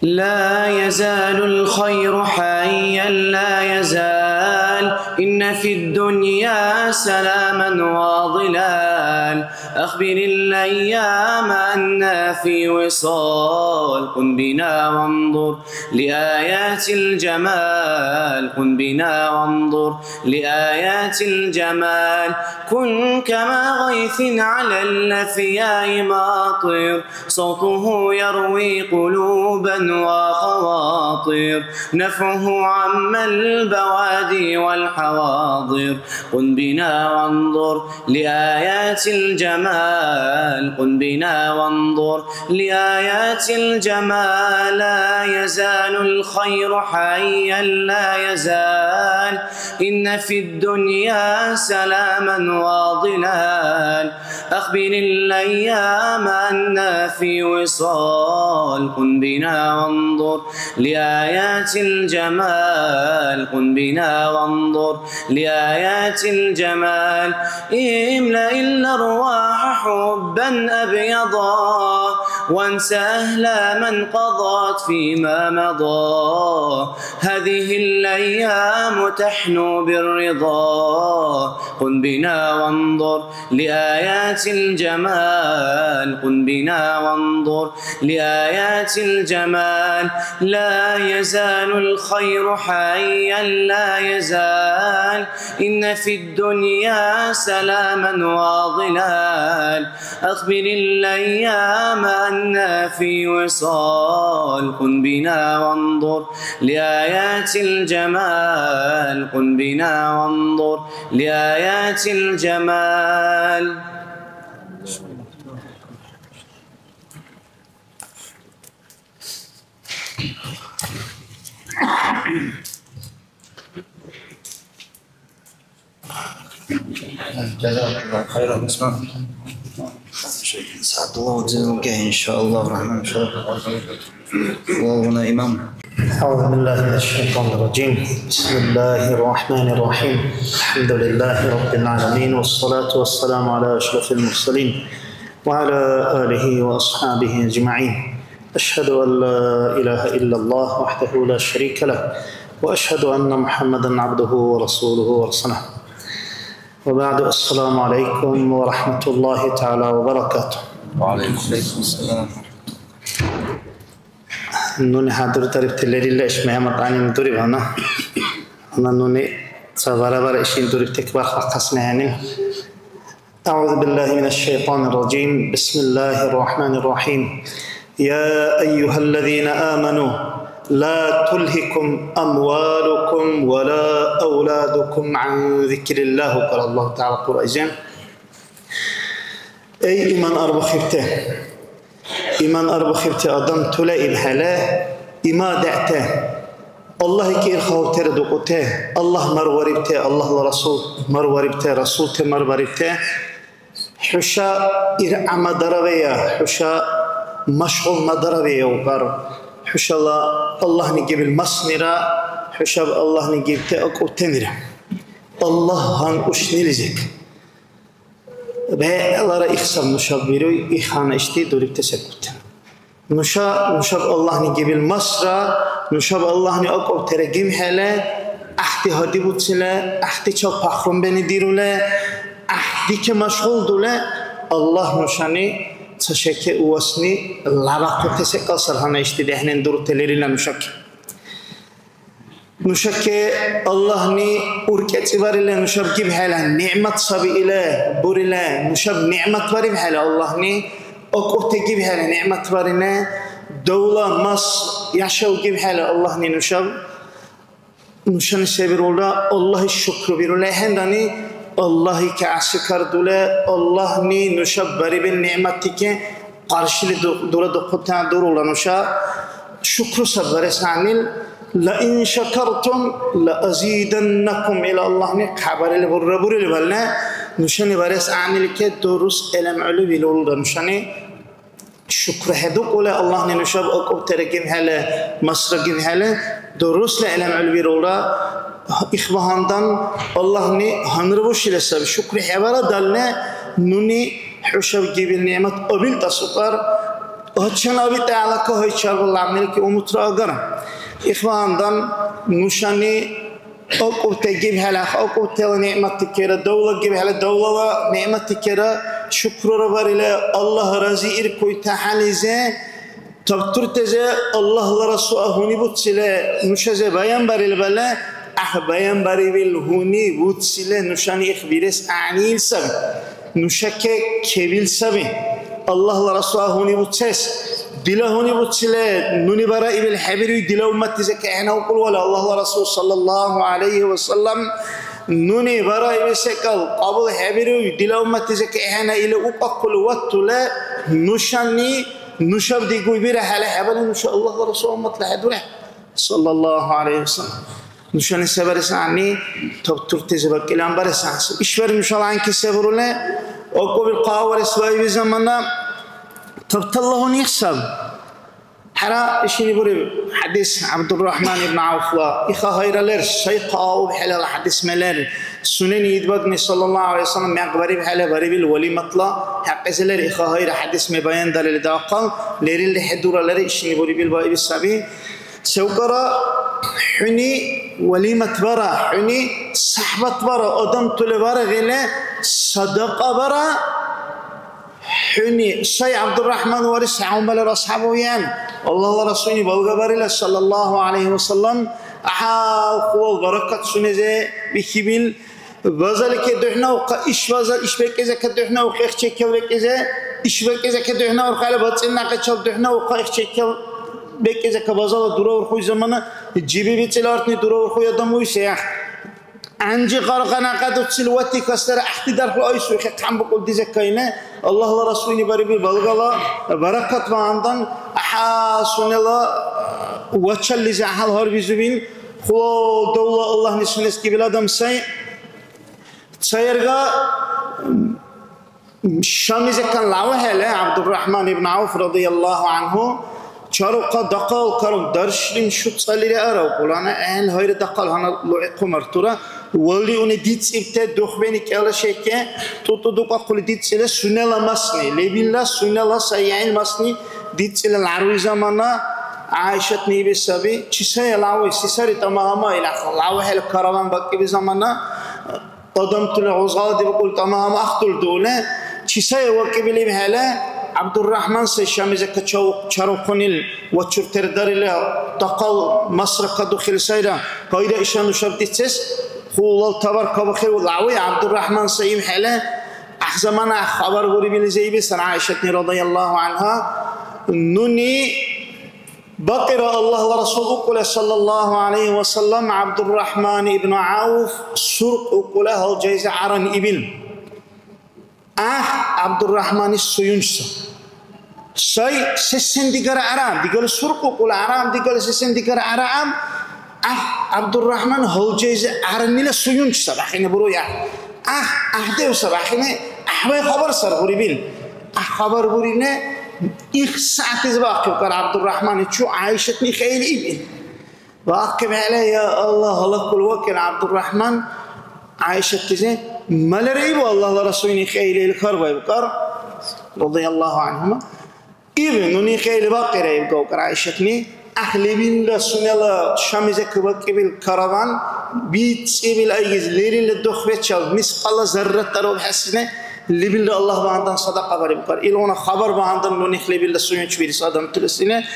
لا يزال الخير حيا لا يزال، إن في الدنيا سلاما وظلال. أخبر الأيام أن في وصال، قم بنا وانظر لآيات الجمال، قم بنا وانظر لآيات الجمال. كن كما غيث على الأثياء ماطر، صوته يروي قلوبا وخواطر، نفعه عم البوادي والحواضر. قم بنا وانظر لآيات الجمال. قم بنا وانظر لآيات الجمال. لا يزال الخير حيا، لا يزال. إن في الدنيا سلاما وظلال. أخبر الأيام أنا في وصال. قم بنا وانظر لآيات الجمال. قم بنا وانظر لآيات الجمال. املأ الأرواح حبا أبيضا، وانس أهل من قضت فيما مضى. هذه الأيام تحنو بالرضا. قم بنا وانظر لآيات الجمال. قم بنا وانظر لآيات الجمال. لا يزال الخير حيا، لا يزال. إن في الدنيا سلاما وظلال. أخبر الأيام أنا في وصال. قم بنا وانظر لآيات الجمال. قم بنا وانظر لآيات الجمال. جزاك الله خيرا. سعد الله وجزاك، إن شاء الله الرحمن، إن شاء الله. وهنا إمام. أعوذ بالله من الشيطان الرجيم. بسم الله الرحمن الرحيم. الحمد لله رب العالمين، والصلاة والسلام على أشرف المرسلين وعلى آله وأصحابه أجمعين. أشهد أن لا إله إلا الله وحده لا شريك له، وأشهد أن محمدا عبده ورسوله ورسوله. وبعد، السلام عليكم ورحمة الله تعالى وبركاته. وعليكم السلام. Нуни хӀядурдарибти лерилра иш МяхӀяммад гӀягӀнини дуриб гьанна. Гьанна нуни ца барабар ишин дурибти барх бахъес мехӀенил. أعوذ بالله من الشيطان الرجيم. بسم الله الرحمن الرحيم. يا أيها الذين آمنوا لا تلهكم أموالكم ولا أولادكم عن ذكر الله. قال الله تعالى القرآن العظيم. Эй, иман арбухибти! Иман арбухибти адамтала ибхӀели има дегӀти, Аллагьли кӀирхаубтира дукьути, Аллагь марварибти, Аллагьла Расул марварибти, Расулти марварибти, хӀуша иргӀямадаравая, хӀуша машгъулмадаравая, укар, хӀушала Аллагьни гибил маснира, хӀушаб Аллагьни гибти акӀубтанира. Аллагь гьанкӀушнилизиб. БегӀлара ихсаб нушаб бируй, ихана ишди дурибти секӀулти. Нуша, нушаб Аллагьни гибил масра, нушаб Аллагьни акӀубтира гибхӀели, гӀяхӀти гьадибуцили, гӀяхӀтичил пахрумбени дирули, гӀяхӀдики машгъулдули, Аллагь нушани ца шеке увасни лябахъути секӀал сархӀяна ишди дехӀнен дурути лерилра нушаки. Нушаке Аллагьни уркӀецӀибарили нушаб гибхӀела, нигӀмат саби или бурили, нушаб нигӀмат барибхӀели Аллагьни, акӀубти гибхӀели нигӀмат барили, давла мас яшав гибхӀели Аллагьни нушаб, нушани се бирулра, Аллагьис шукру бирули ахӀенрани, Аллагьли кагӀясикардули, Аллагьни нушаб барибил нигӀматти ке къаршили ду-, дурадухъутан дурулра нуша. Шукру сабарес гӀягӀнил, «لئن شكرتم لأزيدنكم», ила Аллагьни хъябарили бурра бурили балне, нушани барес гӀягӀнили ке дурус гӀелем гӀули вилулра нушани. ШукрухӀедукӀули Аллагьни нушаб акӀубтира гибхӀели, масра гибхӀели, дурусли гӀелем гӀули вирулра. Ихбагьандан Аллагьни гьанрабушили саби. ШукрухӀебара далне, нуни хӀушаб гибил нигӀмат абилтӀасукьар. Гьачам абитӀа гьалака гьайчарбал гӀягӀнилики умутра агара. Ихбагьандан нушани акӀубти гибхӀела, акӀубтила нигӀматти кера, давла гибхӀела, давлала нигӀматти кера, шукрура барили, Аллагь разииркуй тахӀялизи, табтуртази Аллагьла Расул гьуни буцили, нушази баянбарили бале, гӀяхӀ баянбаривил гьуни буцили, нушани ихбирес гӀягӀнил саби. Нуша ке-, кевил саби. Аллагьла Расул гьуни буцес. Дила гьуни буцили, нуни бараибил хӀебируй, дила умматлизи кахӀенавкӀулвала Аллагьла Расул саллаллаху гӀялайхи ва саллям, нуни бараибил секӀал кьабул хӀебируй, дила умматлизи кахӀена или укахъули ваттули, нушани, нушаб дигуй бирахӀели хӀебали нуша Аллагьла Расул умматла хӀедурехӀе. Саллаллаху гӀялайхи ва саллям. Нушани се барес гӀягӀни, табтуртази бакӀилан барес гӀягӀни. ИшбархӀи нушала гӀянки се бурули, акӀубил хъа варес ваиби замана, табталлагьуни ихсаб. ХӀера, ишини буриб хӀядис ГӀябдуррахӀман ибн ГӀявфла, иха гьайра лер, шайх аубхӀелала хӀядис мелер, сунени идбагни саллаллаху гӀялайхи ва саллям мякъ барибхӀели барибил валиматла хӀякьлизи лер, иха гьайра хӀядис мебаяндарили дахъал, лерилри хӀедуралари, ишини бурибил баиби саби. Севкара хӀуни валимат бара, хӀуни сахӀбат бара, адамтули баргӀили садакьа бара, хӀуни сай ГӀябдуррахӀман варес гӀямалар асхӀяб уян. Аллагьла Расулни балгабарила, саллаллаху гӀялайхи ва саллям, гӀяхӀял хъулал баракат сунезе бихьибил. Базалике духӀнаухъа иш база, иш бекӀлизака духӀнаухъа ихчеккел бекӀлизе, иш бекӀлизака духӀнаурхъала бацӀил някъичал духӀнаухъа ихчеккел бекӀлизака базала дураурхуй замана, жиби бицӀила артни дураурхуй адам уйсеяхъ. ГӀянжи къаркъа някъа дуцил вати касара гӀяхӀти дархла айсуйхъи хъямбукьулдизакайна, Аллагьла Расулни бариби балгала баракат багьандан, гӀяхӀ сунела вачаллизи гӀяхӀял гьарбизубил, хъула давла Аллагьни сунес гибил адам сай. Ца ярга Шамизакан лявхӀели, ГӀябдуррахӀман ибн ГӀявф радияллагьу гӀянгьу, чарухъа дахъал карун даршлим шуцӀалири арав, кьулана гӀяхӀял гьайра дахъал гьанна лугӀи хъумартура, валиуни дицӀибти духбени кӀела шеке, тӀутӀу дукахъули дицӀили сунела масни, лебилра сунела сай гӀяхӀил масни дицӀили ларуй замана, ГӀяйшатни иби саби, чи сая лявхӀи, се сари тӀама-гьама ил лявхӀели караван бакӀиби замана, Адамтула гъузгъала дибкьул тӀама-гьама ахтулдули, чи сай вакӀибил ибхӀели, ГӀябдуррахӀман сай Шамизака чарухъунил вачуртер дарили, дахъал масра кадухили сайра, гьайра иша нушаб дицес, хъулал товар кабухъи лявхӀи ГӀябдуррахӀман сай ибхӀели, гӀяхӀ замана хабар бурибили зейбисан ГӀяйшатни радияллагьу гӀянгьа, нуни Бакьира Аллагьла Расул укула, саллаллаху гӀялайхи ва саллям, ГӀябдуррахӀман ибн ГӀявф суркъ укула гьалжайзи гӀяран ибил. ГӀяхӀ ГӀябдуррахӀманис суюнчса. Сай сесен-дигара гӀяран, дигали суркъ укула гӀяран, дигали сесен-дигара гӀяран, ГӀяхӀ ГӀябдуррахӀман гьалжайзи гӀярнила суюнч саб, ахини буруя. ГӀяхӀ, гӀяхӀдев саб, ахини гӀяхӀвай хабар сар бурибил. ГӀяхӀ хабар бурили, их сягӀятизи баахъиб кар ГӀябдуррахӀманичу ГӀяйшатни хӀейли ибил. БаахъибхӀели, я Аллагь, гьалаккули вакӀира ГӀябдуррахӀман ГӀяйшатлизи, малара ибу Аллагьла Расулни хӀейли ил хьарбаиб кар, радияллагьу гӀянгьума. Иб нуни хӀейли бакьира, иб гавкар ГӀяйшатни. ГӀяхӀ лебилра сунела Шамиза кабакӀибил караван бицӀибил айгиз лерилра духвечал мискьала зарратарал хӀясине лебилра Аллагь багьандан садакьа бариб букӀар. Илгъуна хабар багьандан нуни лебилра суюнчи бирис адамтала сине.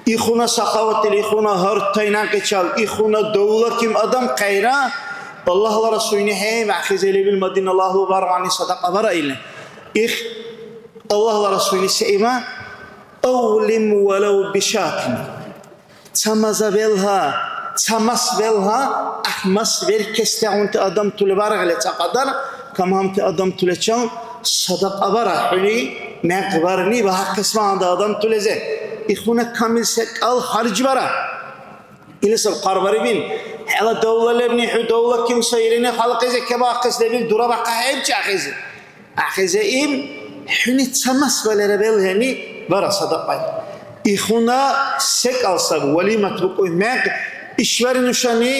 Ихуна сахаватил, ихуна гьар тайнакьичал, ихуна давла ким адам хъайра, Аллагьла Расулни хӀейбяхъизе лебил Мадинала агьлу баргӀани садакьа бара или. Их Аллагьла Расулни се има? Авлим валав бишатин. Ца маза велха, ца мас велха, гӀяхӀ мас веркестягъунти адамтули баргӀили ца кьадар, камхамти адамтуличил садакьа бара, хӀуни мякьбарни багьахъес багьандан адамтулизи. Ихуна камил секӀал харжбара. Или саб хъарбарибил, хӀела давла лебни, хӀу давла ким сайрини халкьизи кебаахъес лебил дурабахъахӀеб чӀахӀизи. АхӀи, Заим, хӀуни ца мас валера белгьени бара садакьай. Ихуна секӀал саб, валимат букӀуй мякь. ИшбархӀи нушани,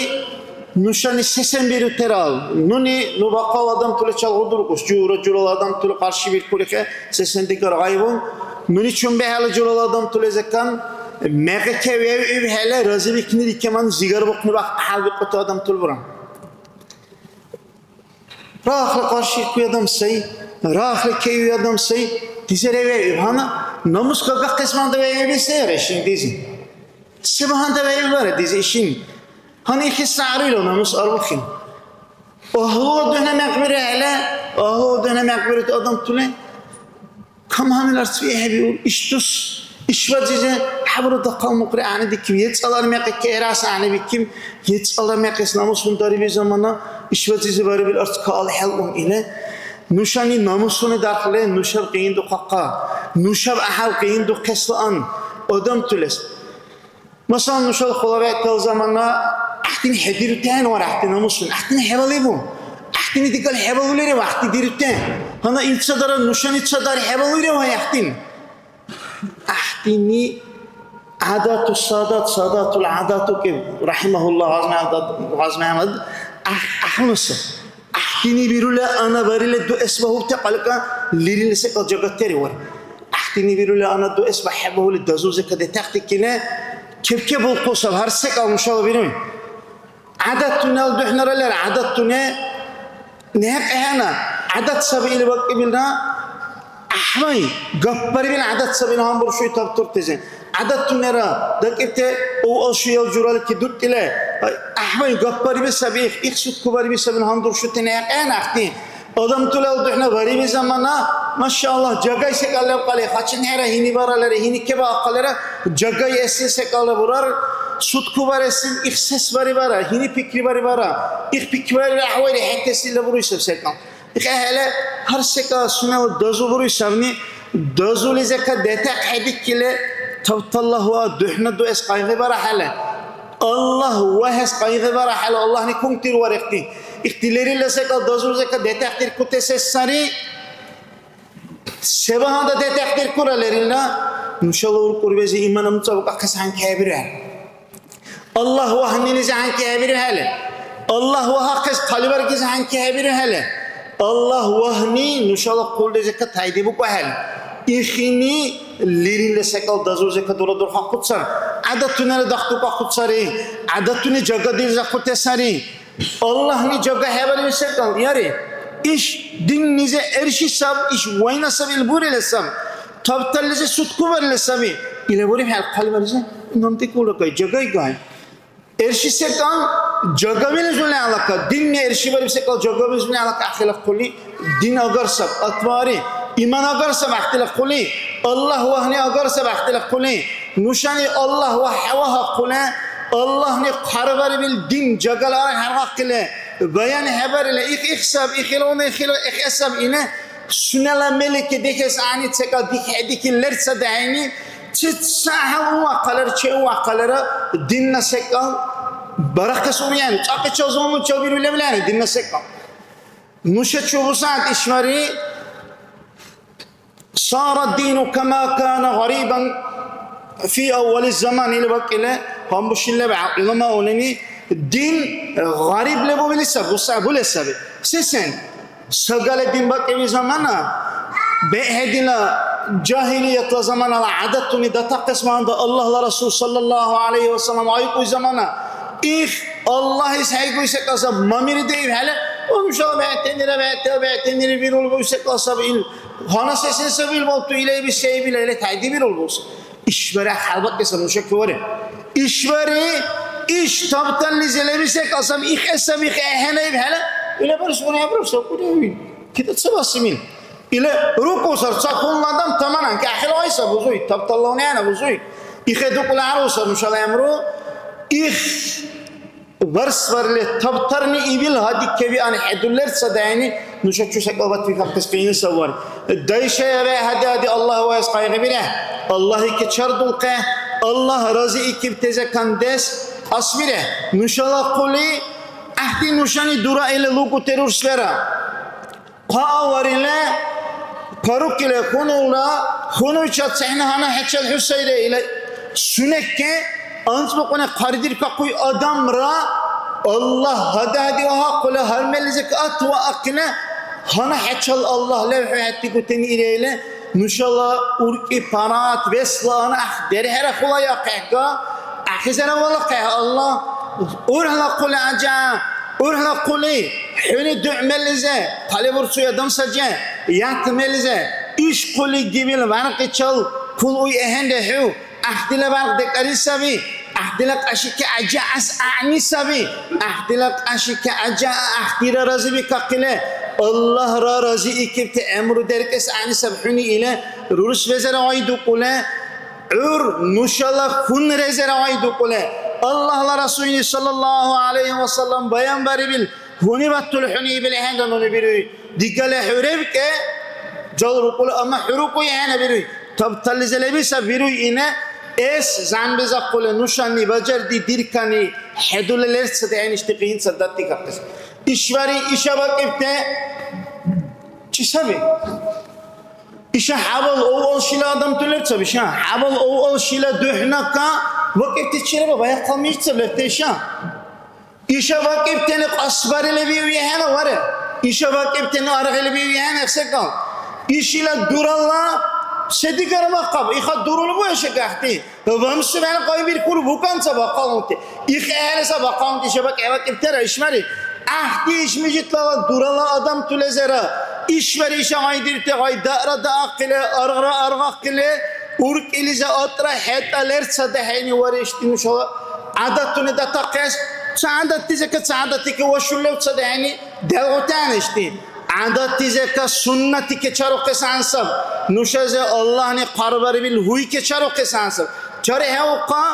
нушани сесен бирутерал? Нуни ну бахъал адамтуличал гъудуркӀус, жура-журала адамтули къаршибиркулихъе, сесен-дигара гъайбун. Нуни чумбехӀела журала адамтули закан, мекъи кевев ибхӀели, разибикнили кеман зигарбухъни бахъ гӀяхӀялбикьути адамтули буран. Рахли къаршикуй адам сай, рахли кеуй адам сай, дизи реве иб. Гьанна намус кагахъес манда ве иби се решин дизи. Се багьанда ве иб бара дизи ишин. Гьанна ихис сагърила намус арбухин. Агьлу духӀна мякьбирехӀела, агьлу духӀна мякьбирути адамтули. Кам гьанил арц вехӀебиур, иш дус, Ишбази же хӀябра дахъал мукьри гӀягӀнидикиб, ецӀалар мекъи кӀерас гӀягӀнибикиб, ецӀалар мекъис намусун дариби замана, ишбазизи барибил арц каал хӀелкӀун или. Нушани намусуни дархли, нушаб къиндухъахъа, нушаб гӀяхӀял къиндухъесла ан, адамтулес. Масалан, нушала хъулаваътала замана гӀяхӀтини хӀедирутен ва гӀяхӀти намусун, гӀяхӀтини хӀебалигу, гӀяхӀтини дигал хӀебалулира ва гӀяхӀти дирутен. Гьанна илцадара нушани цадар хӀебалуира ва гӀяхӀтини. ГӀяхӀтини гӀядату садат, садатул гӀядату киб, рахимахулла, ГъазмяхӀяммад, ГъазмяхӀяммад, гӀяхӀ-, гӀяхӀнуса. ГӀяхӀтини бирули ана барили дуэс багьурти кьалка лирили секӀал жагатери вари. ГӀяхӀтини бирули ана дуэс багьхӀебагьули дазулзека детахъти кили кебкебулхъусаб гьар секӀал нушала бируни. ГӀядатуни ал духӀнара лер, гӀядатуни. НехӀе хӀена, гӀядат саби или вакӀибилра, гӀяхӀвай, гапбарибил гӀядат саби или гьанбуршуй табтуртази. ГӀядатунира дакӀибти у-, алшуял журалики дутӀила, гӀяхӀвай, гапбариби саби их, их суткубариби саби гьанбуршути нехӀе нахъти. Адамтула ал духӀна бариби замана, машааллагь, жагай секӀал лебкьали, хачинхӀера гьини баралара, гьини кебаахъалара, жагай эсил секӀалра бурар, суткубаресил их сес барибара, гьини пикрибарибара, их пикрибарира гӀяхӀвайри хӀед эсилра буруй саб секӀал. ИхӀехӀели гьар секӀал сунела дазу буруй сабни, дазулизека детахъ хӀедикили, тавталлагьуа духӀна дуэс къайгъибарахӀели, Аллагь вагьес къайгъибарахӀели, Аллагьни кункдирварихъни. Ихти лерилра секӀал дазулизека детахъдиркутесес сари. Се багьандан детахъдиркура лерилра? Нушала уркӀурбези иман амцӀабукӀахъес гьанкӀ хӀебирар. Аллагь вагьнилизи гьанкӀ хӀебирухӀели, Аллагь вагьахъес хъалибарглизи гьанкӀ хӀебирухӀели, Аллагь вагьни нушала хъулри закат гьайдибукӀухӀели, ихини лерилра секӀал дазул закат дурадурхахъуцар, гӀядатунира дахъдукахъуцари, гӀядатуни жагадилзахъути сари. Аллагьни жага хӀебарили секӀал, яри, иш диннизи гӀерши саб, иш вайна саб, ил бурили саб, табталлизи суткубарили саби. Ила буриб хӀял хъалибарили, наб дикӀулра гай, жагай гай. Эрши секӀал жагавилзули алака, динни эршибариб секӀал жагавилзули алака ахила хъули, дин агар саб, атвари, иман агар саб ахтила хъули, Аллагь вагьни агар саб ахтила хъули, нушани Аллагь ва хӀява хӀякьули, Аллагьни хъарбарибил дин жагала гьаргахъили, баян хӀебарили, их, их саб, ихилгъуна, ихила, их, их саб или, сунела мелики дихес гӀягӀни секӀал дихӀедихьи лерца дяхӀени, Ца гьалу вахъалара, чеу вахъалара, динна секӀал барахъес ургӀен, цӀакьичал заманчал бирули левлани, динна секӀал. Нуша чугусант ишмари, сара дину кама кана гъарибан фи аввали заман, или бакӀили, гьанбушили лебгӀя гӀуламаунани, дин гъариб лебубили саби, буса були саби. Сесен? Сагали дин бакӀиби замана, бехӀедила жагьилиятла заманала гӀядатуни датахъес багьандан Аллагьла Расул саллаллаху гӀялайхи ва саллям гӀайикӀуй замана, их Аллагьис хӀейгуй секӀал саб мамири деибхӀели, ва нушала бегӀтанира, бегӀтала бегӀтанира бирулгуй секӀал саб ил. Гьанна сесен саби ил балту илайби сейбила или тайдибирулгус. ИшбархӀи хӀялбакьеса нуша кивариб. ИшбархӀи иш табталлизи лебси секӀал саб, ихӀе саби, ихӀе ахӀенна ибхӀела, ила барес гъуна хӀебураб саб, кӀуди хӀуи. Кида ца басимил? Ила рукӀусар ца хьунул адам таманан, кахил гъай саб бузуй, табталлавни гьана бузуй. ИхӀе дукьула гӀяру саб нушала гӀямру. Их Варсварли табтарни ибил гьади кебиан хӀедуллер ца дайни нуша чу секӀал батбикахъес къиянсавван. Дайшая вегӀ гьади-гьади Аллагь ваэс къайгъибирехӀе. Аллагьике чардулхъехӀе. Аллагь разиикибтезе кандес кьасбирехӀе. Нушала хъули гӀяхӀти нушани дураили лугути рурсбира. Хъа аварили, парукили хьунулра, хьунуйчил цехӀна гьанна хӀечил хӀу сайри или сунекке анцӀбукьуни хъаридиркахъуй адамра, Аллагь гьади-гьади вагьахъули, гьар мерлизик атваахъили, гьанна хӀечил Аллагь лев хӀу хӀед дигутини или, нушала уркӀи парат, весла гьанна гӀяхӀ дерхӀера хъулайахъехӀга, ахизара валахъехӀе Аллагь, урхӀла хъули гӀяжа, урхӀла хъули, хӀуни дугӀмелизе, хъалибурцуй адам саже, ятмелизе, иш хъули гибил варгъичал хъулуй ахӀенри хӀу, гӀяхӀдила варгъ декӀари саби, гӀяхӀдила кьяшики гӀяжаэс гӀягӀни саби, гӀяхӀдила кьяшики гӀяжа гӀяхӀдира разибикахъили, Аллагьра разиикибти гӀямру деркӀес гӀягӀни саби хӀуни или, рурсбезера гъайдукӀули, ГӀур нушала хунрезира гъайдукӀули, Аллагьла Расулни саллаллаху гӀялайхи ва саллям баянбарибил гьунибад тулхӀуни ибил хӀянра нуни бируй. Дигали хӀу ревкӀе, жал рукӀули, амма хӀу рукӀуй хӀена бируй. Табталлизи лебиса бируй ине, эс занбизахъули нушани бажарди диркани хӀедули лерцад хӀеништи къинцад датикахъес. Ишбари иша бакӀибте чи саби? Иша хӀябал авал шила адамти лебцаб, иша хӀябал авал шила духӀнака вакӀибти череба баяхъал мижицаб лерти иша. Иша вакӀибтани кьасбарили виули хӀена вара. Иша вакӀибтани аргъили виули хӀена секӀал. Ишила дурала се дигара вахъаб, иха дурули буэша гахти. Вамсиван къайбиркур букан ца бахъалунти. ИхӀели ца бахъалунти шабакь гӀевакӀибтира ишмари. ГӀяхӀти иш мижитлала дурала адамтулезара. Ишбари иша гъайдирти гъай даъра даахъили, аргъра аргъахъили, уркӀилиза атӀра хӀетӀа лерцада хӀейни вара ишди нушала гӀядатуни датахъес. Ца гӀядатти зека ца гӀядатти ке вашулев цада хӀейни делгӀутяна ишди. ГӀядатти зека суннати кечарухъес гӀян саб. Нушази Аллагьни хъарбарибил гьуй кечарухъес гӀян саб. ЧархӀевхъа,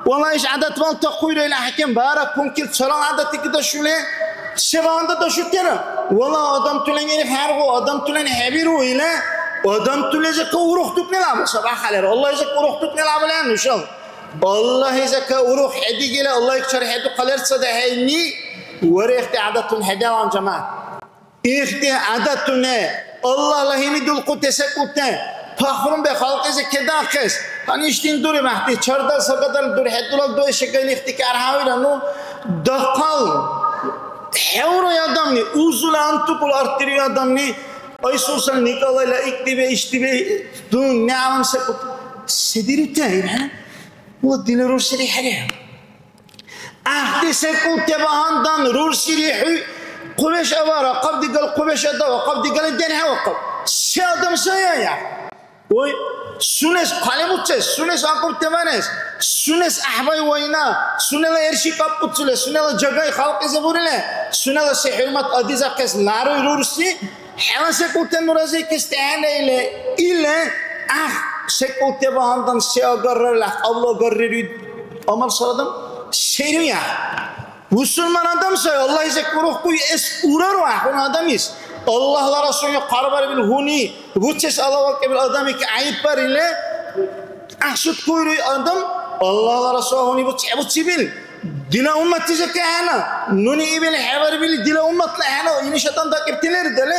валла, иш гӀядат валтахъуйра ил ахӀекем бара кункил царал гӀядатти кидашули, се багьанда дашутира? Валла, адамтулани ил хӀергъу, адамтулани хӀебиру ила, адамтулезика урухдукнила амал саб ахалира. Аллагьизика урухдукнила амал я нушал. Аллагьизика урух хӀедигила, Аллагьик чархӀедухъа лерцада хӀейни, варехти гӀядатун хӀедалан жамагӀят. Ихди гӀядатуни, Аллагьла гьими дулхъути секӀулти, пахрумби халкьлизи кедахъес, гьанна ишдин дури мягӀти, чардал сагадал дурхӀедулал дуэшикайли ихти кӀярхӀявира, ну, дахъал хӀевруй адамли, узули антукъули арттируй адамли, Айсурсал Николайла икьдибе, ишдибе, дунъялам секӀулти. Се дирутая, ибхӀели? Ва дила рурсили хӀерихӀе. ГӀяхӀти секӀулти багьандан рурсири хӀу, хъубеш авара, хъаб дигал хъубеш адава, хъаб дигали дерхӀевахъаб. Се адам сая, я? Ой, сунес хъалибуцес, сунес акӀубтиварес, сунес гӀяхӀбай вайна, сунела эрши кӀапӀбуцули, сунела жагай халкьлизи бурили, сунела се хӀурмат адизахъес ларуй рурси, ХӀела секӀулти ну разикес тяхӀяна или, или, ах, секӀулти багьандан се агаррарил, ах, Аллагь агаррири, амал сарадам, серуя. Бусурман адам сай, Аллагьизи кӀурухъуй, эс урару, ахун адамис. Аллагьла Расулни хъарбарибил гьуни, буцес алавакӀибил адамики гӀяйиббарили, ах, шуткуйруй адам, Аллагьла Расул гьуни буц хӀебуцибил. Дила умматлизи кехӀена, нуни ибил хӀебарибили дила умматла хӀена, ил ишатан дакӀибти лердали,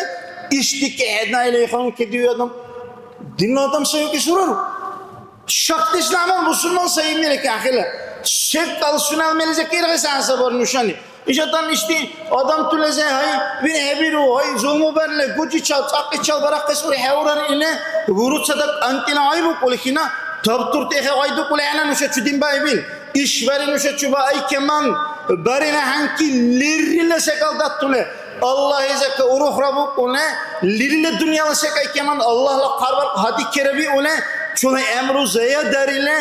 ишдикӀи хӀедна или иханки дию адам. Динна адам сай укӀи сурару? Шакдеш ламан бусурман сай имнили кахила. Секъал сунал мелизи киргъи сан сабар нушани. Ишатан ишди адамтулази гьай вирхӀебиру, гьай зулму барли, гучичал, цӀакьичал барахъес урхӀеурар или, буруцада кӀантӀила гьай букӀули хина, табтурти хӀе гъайдукӀули хӀела нуша чудин баибил. Ишбари нуша чуба айкеман, барина хӀянки леррила секӀал даттули. Аллагьизака урухра букӀули, леррила дунъяла секӀайкеман Аллагьла хъарбар гьадиккерабиули, чула гӀямру зая дарили,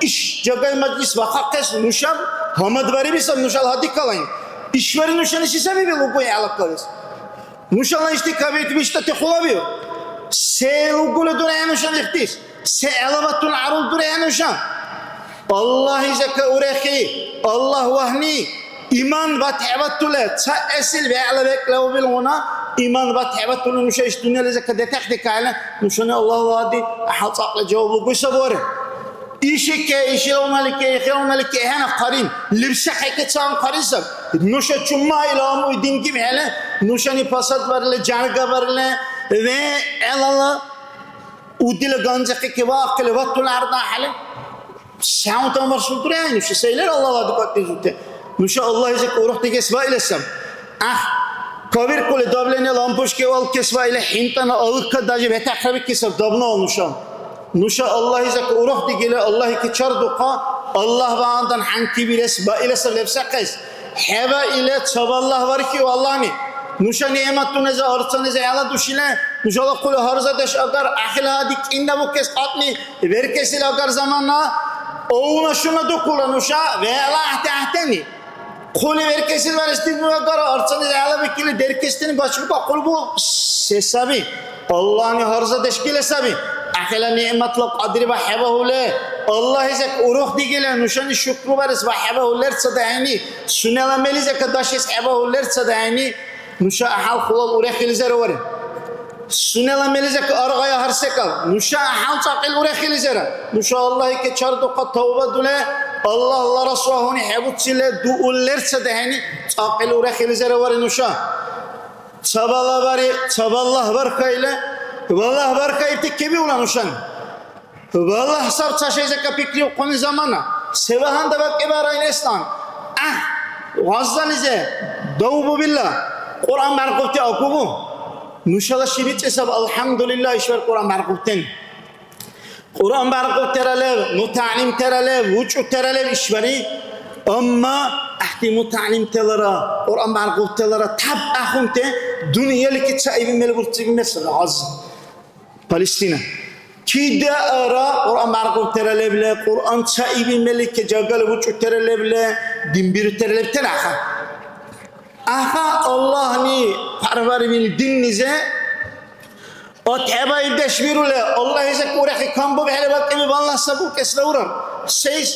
иш жагай мажлис вахъахъес нушаб гьамадбариби саб нушала гьадиккалайни. Ишбари нушани се саби белугуй гӀелакалис? Нушала ишди кабирти биштӀати хъулабиу? Се лугули дурехӀе нушани ихтис? Се гӀелабатуни гӀярул дурехӀе нуша? Аллагьизака урехи, Аллагь вагьни, иман батхӀебатули, цаэсил вегӀла бекӀлиубилгъуна, иман батхӀебатули нуша иш дунъялизака детахъдикайла, нушани Аллагьла ади гӀяхӀял цӀакьла жаваб лугуй сабуари. Ишике, ишилавналике, ихилавналике, хӀена хъарин, либси хӀекецан хъарин саб. Нуша чумма ила амуй дин гибхӀели, нушани пасадбарили, жаргабарили, вегӀлала удила ганзахъи кивахъили, ватула ардахӀели. Сявта маршрут дуряй, нуша сайлар Аллагьла дукьакӀлизурти. Нуша Аллагьизик урухтигес ва ила саб. Ах, кавиркули давление лампочки валкес ва или хӀинтӀана алка даже ветахъабикесаб давно нуша. Нуша Аллагьизака урухтигила, Аллагьики чардухъа, Аллагь багьандан хӀянкибирес ва иласа лебсахъес. ХӀеба или цабаллагь вархиу Аллагьни. Нуша ниъматуназа, арцаниза гӀела душила, нушала хъули гьарзадеш агар, ахил гьади кӀинда букес кьатӀни, веркесил агар замана, овна шуна дукула нуша, вегӀла гӀяхӀти гӀяхӀтани. Хъули веркесил варес дигули агара, арцани гӀелабикили деркестини бачбука хъулбу се саби? Аллагьни гьарзадеш гила саби. ГӀяхӀила нигӀматла кьадри ва хӀебагьули, Аллагьизек урухдигили, нушани шукрубарес ва хӀебагьули лерцад ахӀенни, сунела мелизека дашес хӀебагьули лерцад ахӀенни, нуша гӀяхӀял хулал урехилизара варен. Сунела мелизек аргъая гьар секӀал, нуша гӀяхӀял цӀакьил урехилизара. Нуша Аллагьике чардухъа тавба дули, Аллагьла Расула гьуни хӀебуцили дуули лерцад ахӀенни, цӀакьил урехилизара варен нуша. Ца балабари, ца балагь бархаили, балагь бархаибти кебиула нушани. Балагь саб ца шайзака пикриухъуни замана. Се багьанда бакӀибара ил ислам? ГӀяхӀ, Гъаззализе, давбубилла, Кьуръан бяркъубти акӀубу? Нушала ши бицӀи саб, алхӀямдулилла, ишбар Кьуръан бяркъубтен. Кьуръан бяркъубтира лев, мутагӀялимтира лев, учӀутира лев ишбари. Амма гӀяхӀти мутагӀялимталара, Кьуръан бяркъубталара таб ахъунти дунъяличи цаиби мер бурциби мер саби гӀяз. Палестина. Кидаара Кьуръан бяркъубтира левли, Кьуръан цаиби мерличи жагали учӀутира левли, дин бирутира лебтира аха. Аха Аллагьни парварибил диннизи ОтхӀеба илдеш вирули, Аллагьизек урехи камбубхӀели бакӀиб, Аллагь сабукӀесра урар. Сейс?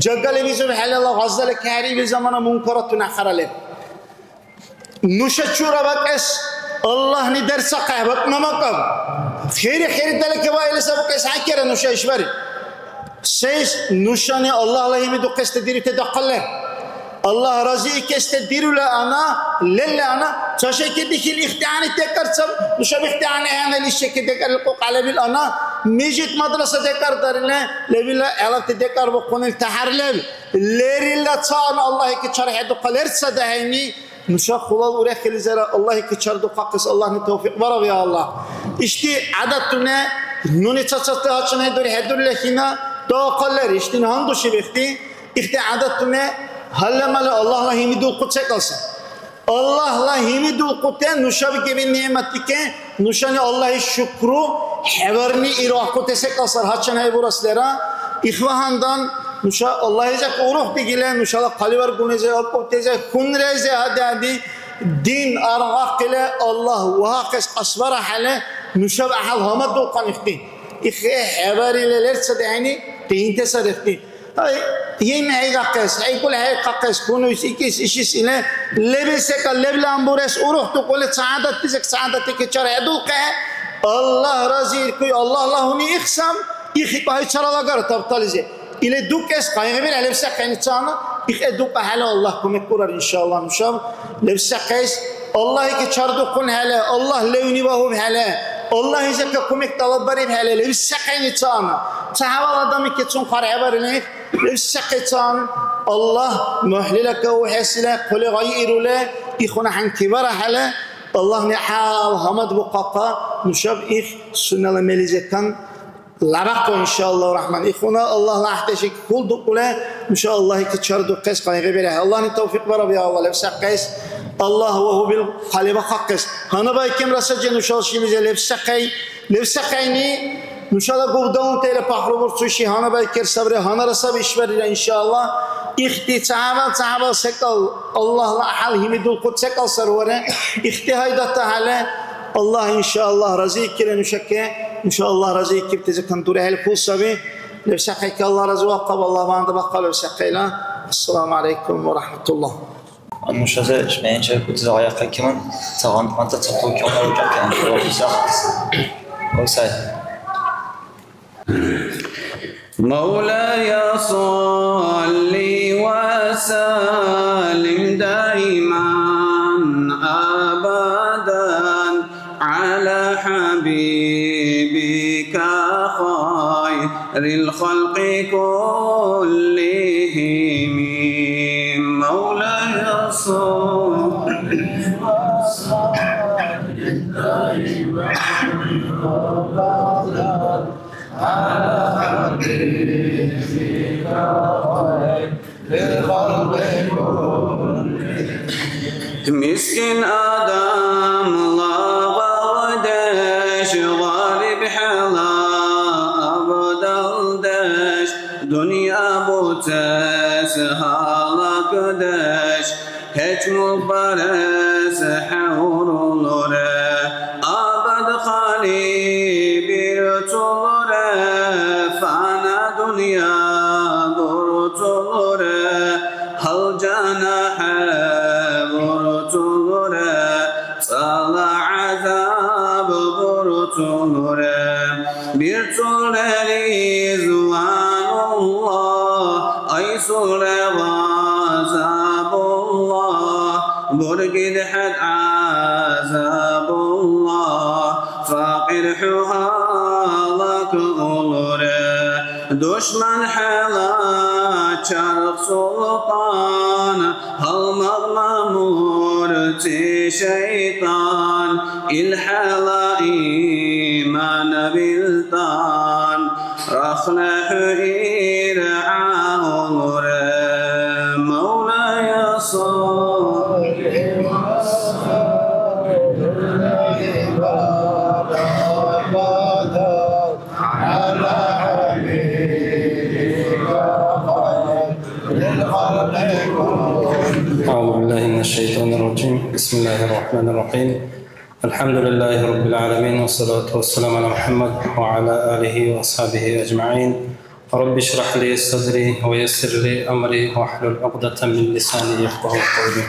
Жагали бизубхӀелила Гъаззали кахӀерибил замана мункаратуни ахъарали. Нуша чура бакӀес Аллагьни дерцахъехӀе, бакӀ намакаб. Хири-хири далеке ва или сабукӀес хӀякера нуша ишбари. Сейс? Нушани Аллагьла гьимидухъести дирути дахъал лер. Аллагь разиикести дирули ана, лелли ана, ца шайки дихили ихтиани декӀар ца, нушаб ихтиани гьанали шайки декӀарил кьукья лебил ана, мижит мадраса декӀар дарили, лебила гӀелабти декӀар бухъунил тяхӀяр леб. Лерилра ца ана Аллагьики чархӀедухъа лер ца дяхӀени, Нуша хулал урехилизира Аллагьики чардухъахъес Аллагьни тавфикь бараб, я Аллагь. Ишди гӀядатуни нуни цацадли гьачам хӀедур-, хӀедурли хӀяна дахъал лер, ишдин гьандушиб ихди, ихди гӀядатуни гьалли-мали Аллагьла гьимидулхъут секӀал сай. Аллагьла гьимидулхъутен нушаб гибин нигӀматдике, нушани Аллагьис шукру хӀебарни иргъахъути секӀал сар гьачам хӀебураслира. Ихвагьандан нуша Аллагьизек урухдигили, нушала хъалибаргунези, акӀубтези, хьунрези гьади-гьади дин аргъахъили, Аллагь вагьахъес кьасбарахӀели, нушаб гӀяхӀял гьамадулхъан ихди. Ихе хӀебарили лерцад гӀягӀни къиинти сарихъни. Ай, гьимхӀейгахъес, хӀейкӀули хӀейхъахъес, хьунуйс, икӀис, ишис или лебил секӀал лебли гьанбурес урухдукӀули, ца гӀядатлизир ца гӀядатли кечар хӀедулхъехӀе. Аллагь разииркуй, Аллагьла гьуни ихсам, ихикӀу гьайцарал агара табтализи. Или дукӀес къайгъибирехӀе левсахъеницана, ихӀе дукӀахӀели Аллагь кумекбурар, иншааллагь, нушаб левсахъес. Аллагьике чардухъунхӀели, Аллагь левни вагьубхӀели, Аллагьизека кумек тӀалаббарибхӀели, левсахъеницана, ца хӀябал адамикецун хъархӀебарили, левсахъецан, Аллагь мухӀлила кавухӀесила хъули гъайирули, ихуна хӀянкибарахӀели, Аллагьни хӀял гьамадбухъахъа, нушаб их сунела мелизекан Лябахъу, иншааллагьу рахман. Ихуна Аллагьла гӀяхӀдешик хьулдукӀули, нуша Аллагьики чардухъес къайгъибирехӀе. Аллагьни тавфикь бараб, я Аллагь, левсахъес. Аллагь вагьубил хъалибахъахъес. Гьанабай кемра саджи нушала шилизи левсахъей. Левсахъейни нушала губдалунтира пахру бурцуси гьанабай кер сабри, гьанара саби ишбарира, иншааллагь. Ихти ца хӀябал, ца хӀябал секӀал Аллагьла гӀяхӀял гьимидулхъут секӀал сарваре. Ихти гьайдатахӀели, Аллагь, иншааллагь, разиикира нушаке. Нуша Аллагь разиикибтази кандурехӀели хъул саби. Левсахъайки Аллагь разивахъаб, Аллагь багьандан бахъаб левсахъайла. Ассаламу алейкум ва рахматуллагь. Нушази шимягӀинчи кути загъяхъайкиман, цагъан мантӀа ца хъулкиуна учӀахъен, левсахъ. Усай. مولاي صل وسلم دائما أبدا على حبيبك خير الخلق كلهم. مولاي صل وسلم دائما أبدا على حبيبك خير الخلق كلهم. Мискин адамла багьудеш, гъариб хӀела абдалдеш, дунъя буцес гьалакдеш, гьеч мулк барес хӀеврулра, абад хъали бирцулра. БирцӀулра Ризванулла, айсулра гъазабулла, бургидхӀед гӀязабулла, факьир хӀу гьалакулра, душман хӀела чарх султӀан, гьалмагъ мамурци шайтӀан, ил хӀела иман вилтӀан, рахла хӀу иргӀявлура, Мавлая, салли ва саллим. أعوذ بالله من الشيطان الرجيم. بسم الله الرحمن الرحيم. الحمد لله رب العالمين، والصلاة والسلام على محمد وعلى آله وأصحابه أجمعين. رب اشرح لي صدري ويسر لي أمري واحلل عقدة من لساني يفقهوا قولي.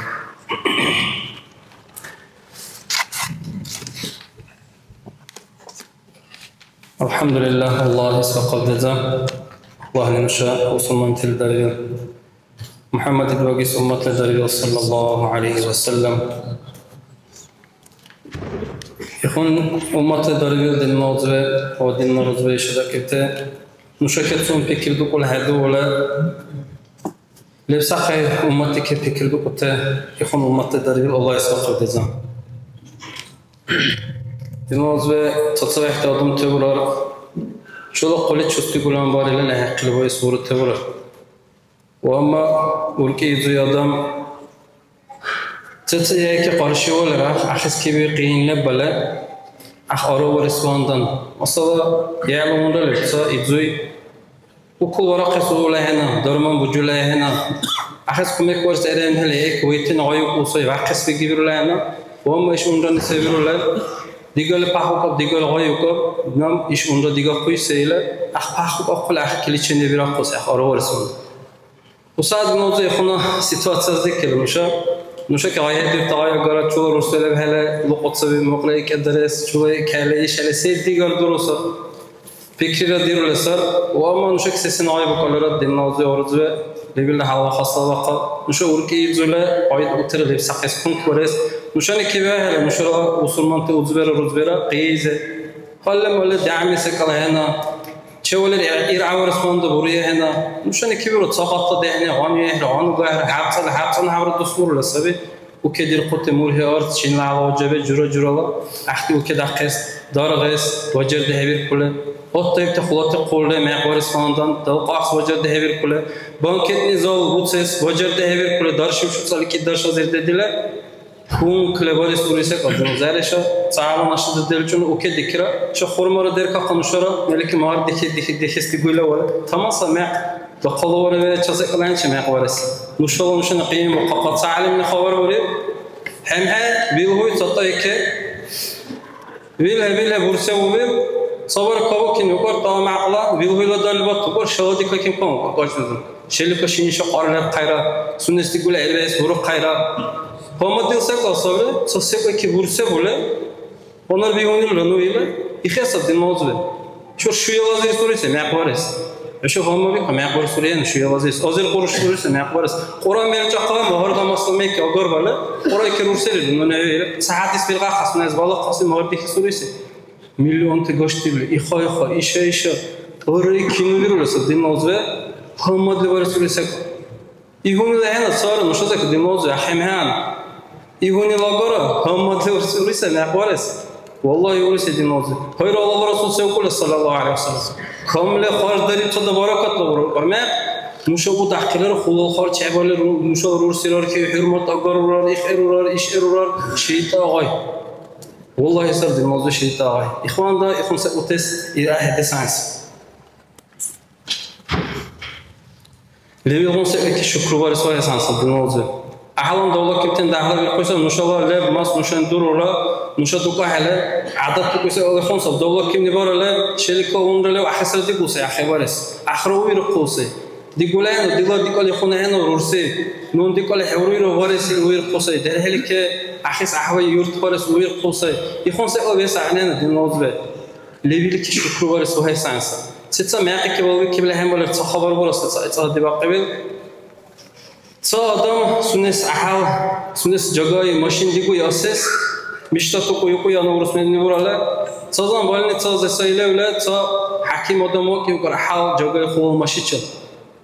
الحمد لله، الله يسوى قبل ذا. الله نمشى وصلنا انت الدرجة. МухӀяммад идбагис умматла дарвиуб, саллаллаху гӀялайхи ва саллям. Ихун умматла дарвиуб динна узбе ва динна рузбе ишадакӀибти. Нуша кецун пикридукӀули хӀедуули, лебсахъи умматли ке пикридукӀути, ихун умматла дарвиуб, Аллагьис вахъхӀи деза. Динна узбе, цацабехӀти адамти бурар, чула хъули чус дигулан барили, лехӀяхъили вайс бурути бурар. Ва амма уркӀи изуй адам ца-ца яйки къаршивалра, ахъес киби къиян леб бале, ахъ араварес вандан. Масала, яла унра леб ца изуй, укол варахъес улехӀена, дарман бужулехӀена, ахъес кумекбарес гӀерхӀемхӀели, яйки вайтин гъайукӀусай, вяхъес вегибирулехӀена, ва амма иш унрани се бирули, дигали пахрукӀаб, дигали гъайукӀаб, наб иш унра дигахъуй сейла, ахъ пахрукӀахъули, ахъ киличи небирахъус, ахъ араварес вандан. УсадмалзухӀна ситуациялизи дикили нуша. Нуша кагъайхӀедирта гъай агара, чула рурси лебхӀели, лукьуцаби, мукьла икӀа дарес, чула икӀхӀели, ишхӀели се дигар дуруса пикрира дирули сар. Ва амма нушаки се-сен гъай букӀалара, динналзи, гӀурузби, лебилра гьалав-хасла бахъал. Нуша уркӀи изули, гъай утира лебсахъес, кункбарес. Нушани кивяхӀели, нушара бусурманти узбира, рузбира, къизи. Гьалли-малли дягӀми секӀал хӀена. Чевалли ир-, иргӀяварес манда бурия хӀена. Нушани кибиру цагъатла дехӀни, гъану-, гъану-, гъайра, хӀябцӀала, хӀябцӀанхӀябра дус бурула саби. Укедирхъути мургьи-арц, шинала гӀяжаби, жура-журала гӀяхӀти укедахъес, даргес, бажардихӀебиркули. Оттаибти хъулати хъулри мякьбарес вандан, далкьахъес бажардихӀебиркули. Банкетный зал буцес бажардихӀебиркули, даршим шуцӀали кӀидарш азир дедили. Хункли барес ури секӀал, динна узби, ша цагьала нуша делчӀун укедикира, ша хурмара деркахъа нушара, мелики магьар дихи-, дихи-, дихес дигула вара. Таман ца мякь, дахъала вара ве, ца секӀал гьанчи мякь варес. Нушала нушани къиянбухъахъа, ца гӀялимли хабар буриб. ХӀемхӀе, вилгьуй, ца тӀайке. Виле, виле, бурсе увил, цабар кавакин укӀар, тала мякьла, вилгьуйла далбат укӀар, шала дикакин кан укӀар, кьачӀназир. Шелика шиниша кьар лебхъайра, сунес дигули гӀелбиэс бурухъайра. Гьамадил секӀал сабри, ца секӀайки бурсебули, гьунар бигьунилра ну ила, ихесаб, динна узби. Чур шуялазир суриси мякьбарес. ХӀуша гьамадика мякьбар суриян шуялазис. Азир къуруш суриси мякьбарес. Кьуръан белчӀахъала магьар гамасла мекки агарбала, Кьуръайки рурсери нуни ира. Ца хӀядис биргӀяхъа, сунес балахъаси магьар дихи суриси. Миллионти гашдибли, иха-иха, иша-иша, гӀурра кину вирули саб, динна узби, гьамадли барес ули секӀал. Игьунила хӀена цара нуша зак, динна узби, ахӀемхӀяна. Игьунила агара, гьамадли барес ули се мякь барес. Валлагьи, ули се, динна узби. Хайра Аллагьла Расул се укӀули, саллаллаху гӀалайхи ва саллям. Камли харждарибцада баракатла бурукӀар мякь. Нуша удахъилара хулал харж хӀебали, ру-, нушала рурсирар ки хӀурмат агарурар, ихӀерурар, ишхӀерурар, шайтӀа гъай. Валлагьи, сар, динна узби, шайтӀа гъай. Ихванда, ихун секӀутес ира хӀедес гӀяйс. Левилгъун секӀайки шукрубарес ваэс гьанса, динна узби. ГӀялам давлакибтани дагьла вирхъуса, нушала леб мас нушани дурура, нуша дукахӀели, гӀядат бикӀуси алихъунса, давлакибни барали, шеликла унра лев ахӀесра дигуси, ахӀебарес. Ахра увирхъуси. ДигулхӀену, дила дикӀали хъуна хӀену рурси. Нун дикӀали хӀевруйру вареси увирхъуси. ДерхӀели ке ахӀес гӀяхӀвай юрт барес увирхъуси. Ихъун секӀал вес гӀягӀнена, динна узби. Лебилки шукруварес вагьес гӀянса. Сеца мякьикибал викибли гьанбалар ца хабар бурас, ца, ца дебакьибил. Ца адам сунес гӀяхӀял, сунес жагай машин дигуй асес, мечта тукуй-укуй ана урус мезни бурала. Цазан больницализи сай левла, ца хӀяким адам вакӀибкар гӀяхӀял жагай хъулал машичил.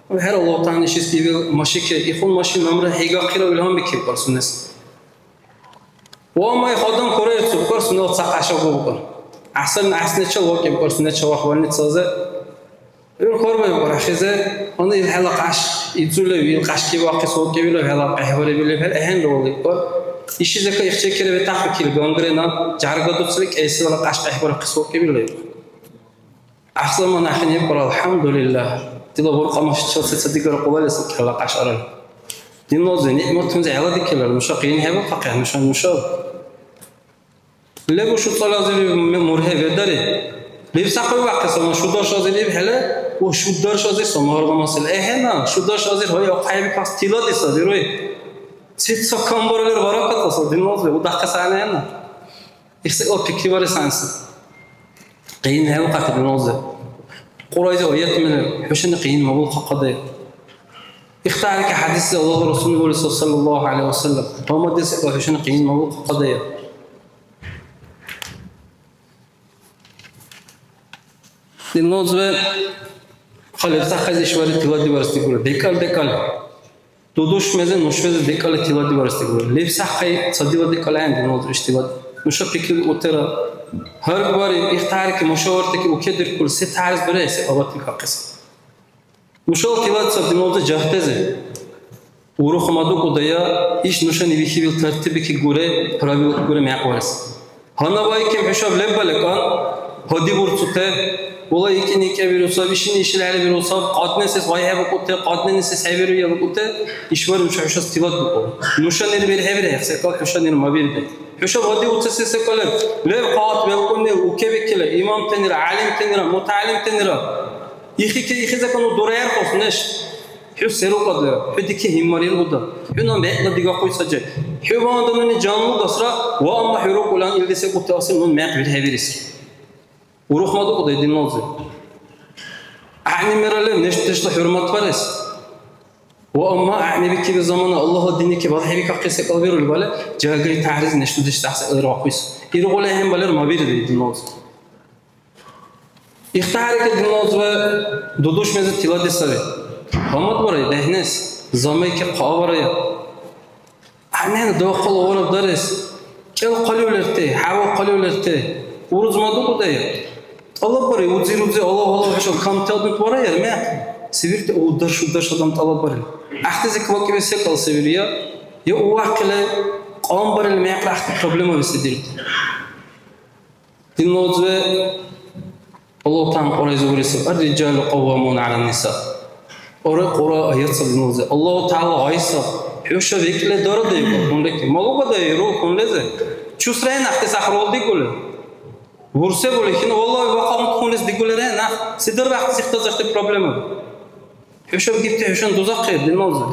ХӀера, Аллагь ТагӀала ишис дигил машике, ихун машин намра хӀейгахъира, илгьам бикибкар сунес. Ва май адам хурайцу букар, сунела ца кьяш агу букар. ГӀяхӀсарни гӀяхӀсиначил вакӀиб букар, сунечил вах больницализи. ГӀур хьарбаиб букар, ахизи, гьанна ил хӀела кьяш ицули, ил кьяш кибахъес вакӀиб ила, хӀела къехӀбариб ила, хӀела ахӀенра валиб букар. Ишизека ихчекира ветахъуки ил гангрена, жярга дуцили, кӀайсилара кьяш къехӀбарахъес вакӀиб ила. ГӀяхӀ замана ахӀен ибкьар, алхӀямдулиллагь, дила буркьа машичил сецад-дигара къулайли саккарла кьяш арал. Динлази, ниъматунзи гӀеладикилар, нуша къиян хӀебалхъахъехӀе, нуша, нуша. Лебу шуцӀалазир м-, мургье ведари. Лебсахъи вахъес, амма шударш азир ибхӀели, у шударш азир самагьар гъамасил. ЭхӀена, шударш азир гьай ахъхӀебикахъес тилади саби, руй. Цица камбаралир баракатла саби, динлази, удахъес гӀягӀнихӀенна. Ихсекьла пикриварес гӀягӀниси. Къиян хӀебалхъахъи динлази. Кьуръайзи аят мер, хӀушани къиян мабулхъахъадая. Ихтарики хӀядисли Аллагьла Расулли буриб, саллаллагьу гӀялайгьи ва саллам, гьамадли секӀал хӀушани къиян мабулхъахъадая. Динлази, хъа лебсахъайзи ишбархӀи тиладибарес дигули. ДекӀал-декӀал. Дудушмези, нушмези декӀали тиладибарес дигули. Лебсахъай ца дила декӀал ахӀен, динлази, иш тилад. Нуша пикрибикӀутира. Гьаргбари, ихтарики, мушавартаки укедиркули, се тарис барес, се абатли кахъес. Нушала тилад саб, динлази, жагьтези. УрухмадукӀудая, иш нушани бихьибил тартибики гуре, правилаки гуре мякьварес. Гьанна вайкиб хӀушаб леббала кьан, гьади бурцуте, ула икӀини икӀабирусаб, ишини ишил хӀербирусаб, кьаднесес гъайхӀебакӀуте, кьадненисес хӀебируя букӀуте, ишбар нуша хӀушас тилад букӀу. Нушанира берхӀебирехӀе, секӀал хӀушанира мабирде. ХӀушаб гьади уцеси секӀал леб, леб хъат белкӀунни укебикили, имамтанира, гӀялимтанира, мутагӀялимтанира. Ихи ке-, ихи закон дурайархъус, неш. ХӀу се рукьадлира? ХӀу дики гьиммариргъуда. ХӀунан бегӀла дигахъуй саджай. ХӀу вандан нуни жан лугасра, ва амма хӀу рукьулан илди секӀулти асил нун мекъ вирхӀевирис. УрухмадукӀудай динналзи. ГӀягӀни мера лев неш-нешла хӀурматбарес. Ва амма гӀягӀнибикибил замана Аллагьла динники балхӀебикахъес секӀал бирули бале, жагали тяхӀризи неш-дудеш цахӀси гӀелра вахъуйс. Иргъули ахӀен балер мабирид динналзи. Ихтахъарикиб динлазиб дудуш мезир тилади саби. Гьамадварая дехӀнес, замайки хъаварая. ГӀягӀнина дахъал авараб дарес, кӀел хъалиу лерти, хӀябал хъалиу лерти, урузмадукӀудая. ТӀалаббарая, узи-рузи, алав-алав хӀушаб камти адамти варая, мякь. Се вирти, у дарш, у дарш адам тӀалаббарили. ГӀяхӀтизи кабакӀибси секӀал се вирия, я увяхъили, кьамбарили мякьла гӀяхӀти проблемаби се дирути. Динлазиб Аллагь ТагӀяла Кьуръайзиб бурисаб: «Ар-риджалу кьаввамуна гӀялан-ниса». Ора Кьуръа аят саб динлазиб. Аллагь ТагӀяла гъай саб. ХӀуша викӀли дарадай, хьунрики. Малугадайру хьунлизи. Чусра гьанахъти сахрал дигули. Бурсебули хин, валлагь, вахъа хьунлис дигули рена. Се дарбяхъи сихтазирти проблема. ХӀуша гибти хӀушани дузахъи, динлазиб.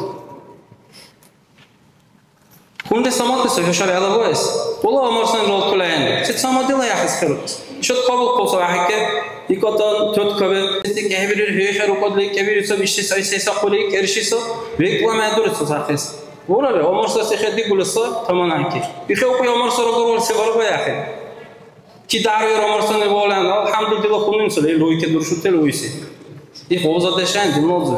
Хунри самадли саби хӀушаб гӀелабуэс. Вала Умар Сани ралтула гӀенду. Се самадила яхӀес хирутас. Ишад кабулхъуса ахӀекӀе, икӀатан, тёткабе, се кехӀебирир, хӀу хӀерукӀадли кӀебирицаб, ишди сай сесахъули, кӀершиса, векӀла мядурицу сахъес. Бурале, Умар Саси хӀедигули са, тамананки. Ихе укьи Умар Сара гурвал се барабаяхъи? Ки дарвир Умар Сани валан, алхӀямдулилла, хьунуйнцала, ил уйке дуршутел уйси. Их гъузадешан, динлазиб.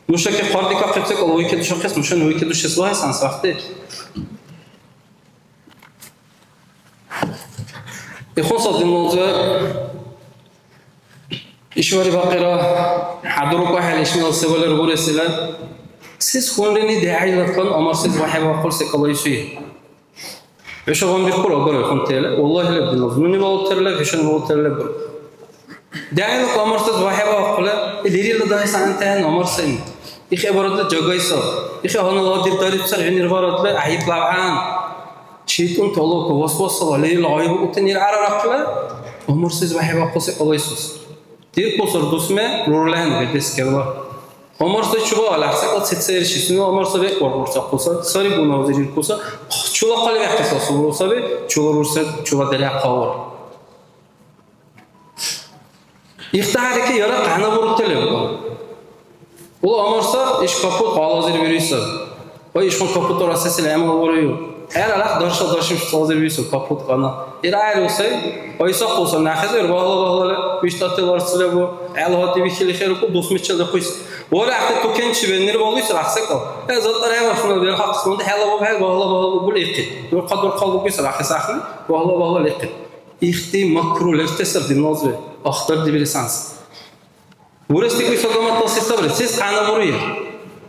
Нушаки хъардикахъиб секӀал вайкидушахъес, нушани вайкидушес вагьес анцӀбахъти. Ихунсал динлазиб ишбариб бахъира хӀядуркӀухӀели, ишминал се валер буресила, сес хьунрини дягӀилаткан Умар сес вахӀебахъур секӀал айсуи? ХӀуша гъамбиркур агара хунтела. Валлагьи леб динлазиб. Нуни валутер леб, хӀушани валутер леб. ДягӀила Умар сес вахӀебаахъули, ил лерилра дагьес гӀягӀнитахӀен Умар сен. Ихе барадла жагайсаб. Ихе гьанна ладиб дариб сар гьунир барадла гӀяйиблавгӀян. ШайтӀунти Аллагька васвасала лерилра гъайбукӀутани ил гӀярарахъули, Умар сес вахӀебахъуси къалайсус. Диркусар дусме рурулехӀе бедес кевла. Умар сай чула алахъ секӀал цица ирши, сунела Умар сай бекӀ варгурсахъуса, сари гунавзи риркуса, чула хъали вяхъес асубиру саби, чула рурсеб, чула дерхӀя хъавар. Ихтахъарики яра къяна бурутали. Ула Умар сар, иш капут гъалазир бируса. Ва ишгъуна капут расесил гӀямал бурую. ХӀера рах дарша даршим шуцалзир бируса капут къана. Ира гӀяри усай, ва иса хъуса нахизир багьла-багьлали виштӀати варцлабу. ГӀела гьатӀи бихили херукӀу дусмичил дихъуис. Вара ахъти тукенчи веннир балуис рахсекӀал. Э, залтӀара хӀела шуна дерхъахъис, мунда хӀела бубхӀел багьла-багьла бугул ихъи. Дурхъа-дурхъа бугуис рахис ахъни, багьла-багьла ихъи. Ихти макру лертесар диназви, ахтардибирисанс. Бурес дигуси сагаматла се сабри? Сес къяна буруя?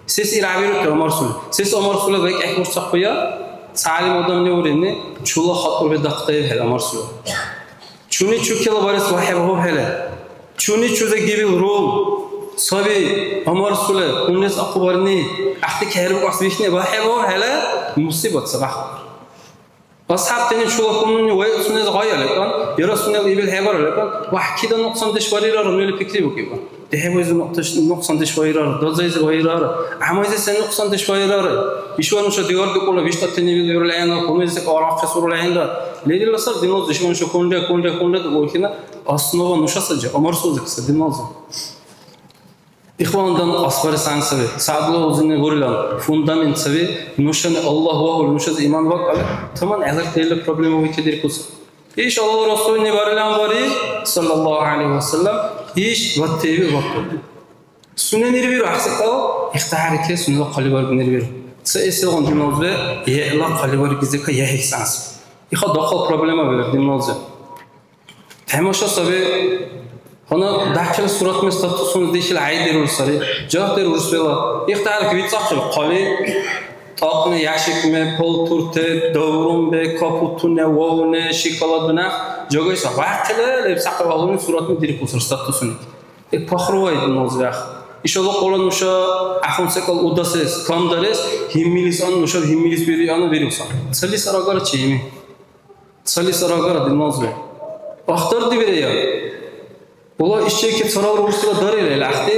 Сес иргӀябирути Умар Суле? Сес Умар Суле бекӀехӀурцахъуя? Ца гӀялим адамли урини, чула хатӀурби дахъдаибхӀели Умар Суле. Чуни чукела барес вахӀеб гьубхӀели. Чуни чузе гибил рул саби Умар Суле, унес ахъубарни, ахъти кехӀербукӀахъес вихни вахӀеб гьубхӀели, мусибат сабахъбар. АсхӀябтани чула хьунуни вайцунес гъайалекӀан, яра сунела ибил хӀебаралакӀан, вяхӀ кида нукьсандеш варирара, нуни пикрибукӀиба. ДехӀибайзи нукьдеш-, нукьсандеш вайрара, дазайзи вайрара, гӀямайзи се нукьсандеш вайрара? Ишвар нуша дигардикӀула виштӀатани вилгӀурлигӀянра, хьунуйзи аргъахъесурлигӀянра. Лерилра сар диназир ишвар нуша хьунри, хьунри, хьунри дигулхъина, основа нуша саджи, Умар Сулзик саби диназир. Ихвандан кьасбарес гӀян саби. Сагъдла узини бурилан, фундамент саби. Нушани Аллагь вагьули, нушази иман вакӀалли, таман гӀелартахӀелла проблема вайкедиркуси. Иш Аллагьла Расулни барилан бари, саллаллаху гӀялайхи ва саллям, иш ваттеви вакӀу. Суненир биру, ахъсикьал, ихтахӀярикес сунела хъалибаргнир биру. Ца эсилгъуна диназбе, гӀела хъалибаргизика яхӀихьсанси. Иха дахъал проблема бирар диназбе. Тамаша саби. Гьанна дахъал суратуни статусуни дихьили гӀяйдирули сари. Жагьти рурсбела. Ихтиярли вицӀахъили хъали, тӀакьни, ящикуни, палтурти, даврунби, капутуни, вавни, шоколадуни. Жагайса вяхъили лебсахъи вагьлуни суратуни диркусири статусуни. Э, пахрувайд нуз вяхъ. Ишала къула нуша ахъун секӀал удасес, камдарес, гьиммилис ан нушаб гьиммилис бири ана бируса. Цалис арагара чейми. Цалис арагара диназли. Ахтардибирая. Ула ишчейки царал рурсила дарира ил гӀяхӀти.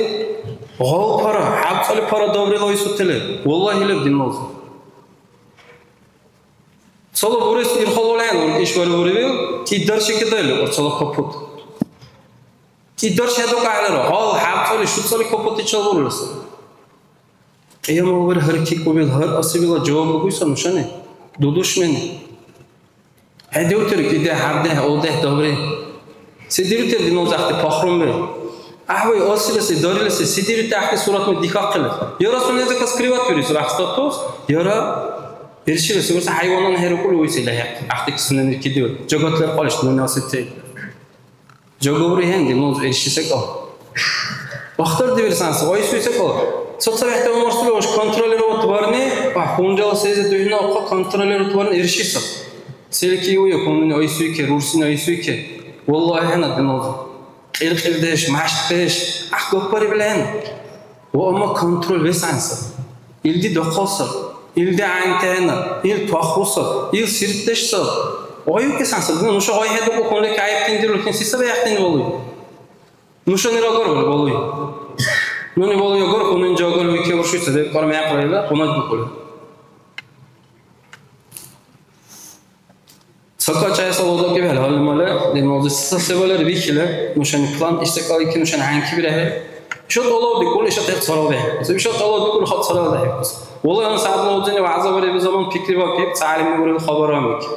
Гъал пара, хӀябцӀали пара даврила исутили. Валлагьи леб диназли. Цала бурес ирхъал валхӀен, уркӀи ишбархӀи бурибил, кӀидарши кидайли, урцала капут. КӀидарши хӀедукьахӀелира, гъал, хӀябцӀали, шуцӀали капутичил бурулис. Кьиямалвир гьар кикӀубил, гьар асибила жаваб лугуйса нушани, дудушмени. ХӀедиутири кӀидехӀ, гьардехӀ, олдехӀ, дабри. Се дирутири диназахъти пахрумби? ГӀяхӀвай, асилиси, дарилиси, се дирути гӀяхӀти суратуни дихахъили? Яра сунезика скрывать вирис, рахъ статус, яра иршилиси, урса хӀяйванан хӀерукӀули уйси лехӀяхъ, гӀяхӀти сунени кидиур. Жагат лерхъалис нуни асибти. Жагаври хӀенги, ну, ирши секӀал. Бахтар дибирсанси, вайсуй секӀал. ЦацабехӀти умарсули ваш контролировать барни, а, хунжала сезе дугьна ухъа контролировать барни ирши саб. Селики уя, хунуни айсуйке, рурсини айсуйке. Валлагьи, хӀена диназа. Кьиркьирдеш, мяштдеш, гӀяхӀгапбарибли хӀена. Ва амма контроль вес гӀян саб. Илди дахъал саб. Илди гӀянтӀена. Ил пахру саб. Ил сиртдеш саб. Гъайукес гӀян саб. Нуша гъай хӀедукьухъунли кайхъен дирулхъен се саби гӀяхӀтани балуй? Нушанира агар вали балуй. Нуни балуй агар, хьунуйнчи агар вике уршуйца, дебкьар мякьлайла, хьунадбукьули. Ца кьачӀайса валдакӀибхӀели, гьалли-мале, диназис ца се валар вихьили, нушани план, ишдакьалики нушани гӀянкибирехӀе. Иша тӀалабдикӀули, иша тӀе царалдехӀе. Иша тӀалабдикӀули, хатӀ царалдехӀе. Валлагь, сагӀдла узини вягӀза бариби заман пикривакиб, ца гӀялимли бурили хабар гьанбикиб.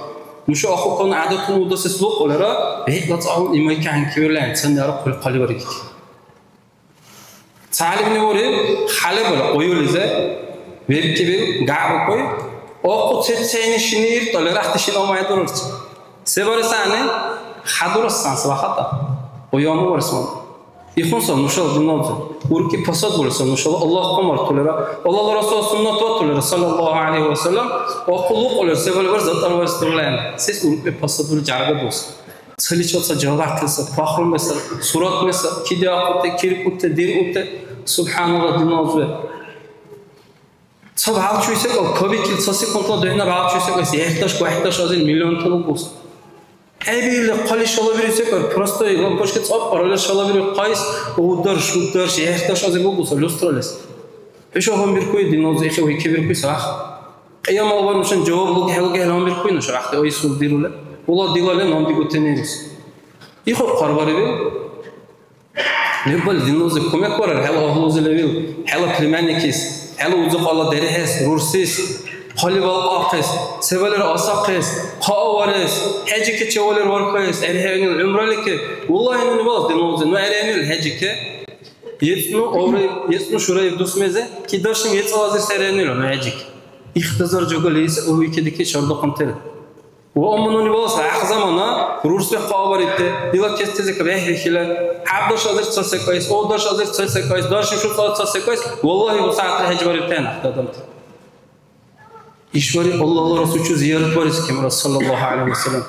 Нуша ахъухъун гӀядатуни удасес лукьулира, бегӀла цӀагӀун имайка гӀянкибирли гӀян, цаннара хъули хъалибарикиб. Ца гӀялимли буриб, хӀялабала къуюлизи вебкӀибил гягӀбукӀуй, ахъу цецени шини иртӀалира, ахъти шин амай дурурци. Се барес гӀягӀни? Хадурас сан саба хатӀа. Къуяму барес ван. Ихун саб нушала диназир. УркӀи пасад бурес саб нушала Аллагь хъумартулира. Аллагьла Расул суннат ватулира, саллаллаху гӀялайхи ва саллям. Ахъу лукьулира, се балбар затӀар барес дурлаен. Сес уркӀи пасад бури жярга дус. Цаличил ца жалахъли саб, пахрумби саб, суратуни саб, кидиахъути, киркути, дирути. СубхӀяналла, диназир. Ца бялчуй секӀал кабикили, ца секундла духӀна бялчуй секӀал, яхӀдаш, вяхӀдаш азир миллионтала бус. ХӀебиилли хъали шалабири секӀал, простой лампочка цӀапӀарали шалабири, кайс, ударш, ударш, яхӀдаш азир букӀуса, люстралис. ХӀуша гьанбиркуй, диназир ихӀи вайкибиркуй сарах. Кьиямалван нушани жаваб луги, хӀелуги, хӀелумбиркуй нуша, ахъти айсул дирули. Ула дилали нандигутенирус. Ихъу хъарбарибил? Лебал динлизи кумекбарар хӀела агьлузи левил, хӀела племянникис, хӀела узухъала дерихӀес, рурсис, хъалибал кьахъес, се балира асахъес, хъа аварес, хӀяжике чевалир вархаэс, гӀерхӀенил гӀумралике. Валлагьи, нуни балас динлизи, ну гӀерхӀенил хӀяжике. ЕцӀну авраиб, ецӀну шураиб дусмезе, кӀидаршим ецӀал азир се гӀерхӀенила ну хӀяжике. Ихтазар жагали се увикедики чардухъунтира. Ва амма нуни балас гӀяхӀ замана рурсбехъ кьабарибти, дила кестезека бехӀбихьила, гӀябдарш азир ца секӀайс, овдарш азир ца секӀайс, даршим шуцӀала ца секӀайс, валлагьи, бусягӀятра хӀяжбарибти гьанахъти адамти. ИшбархӀи Аллагьла Расулчи зиярат барес кемра, саллаллаху гӀалайхи ва саллям.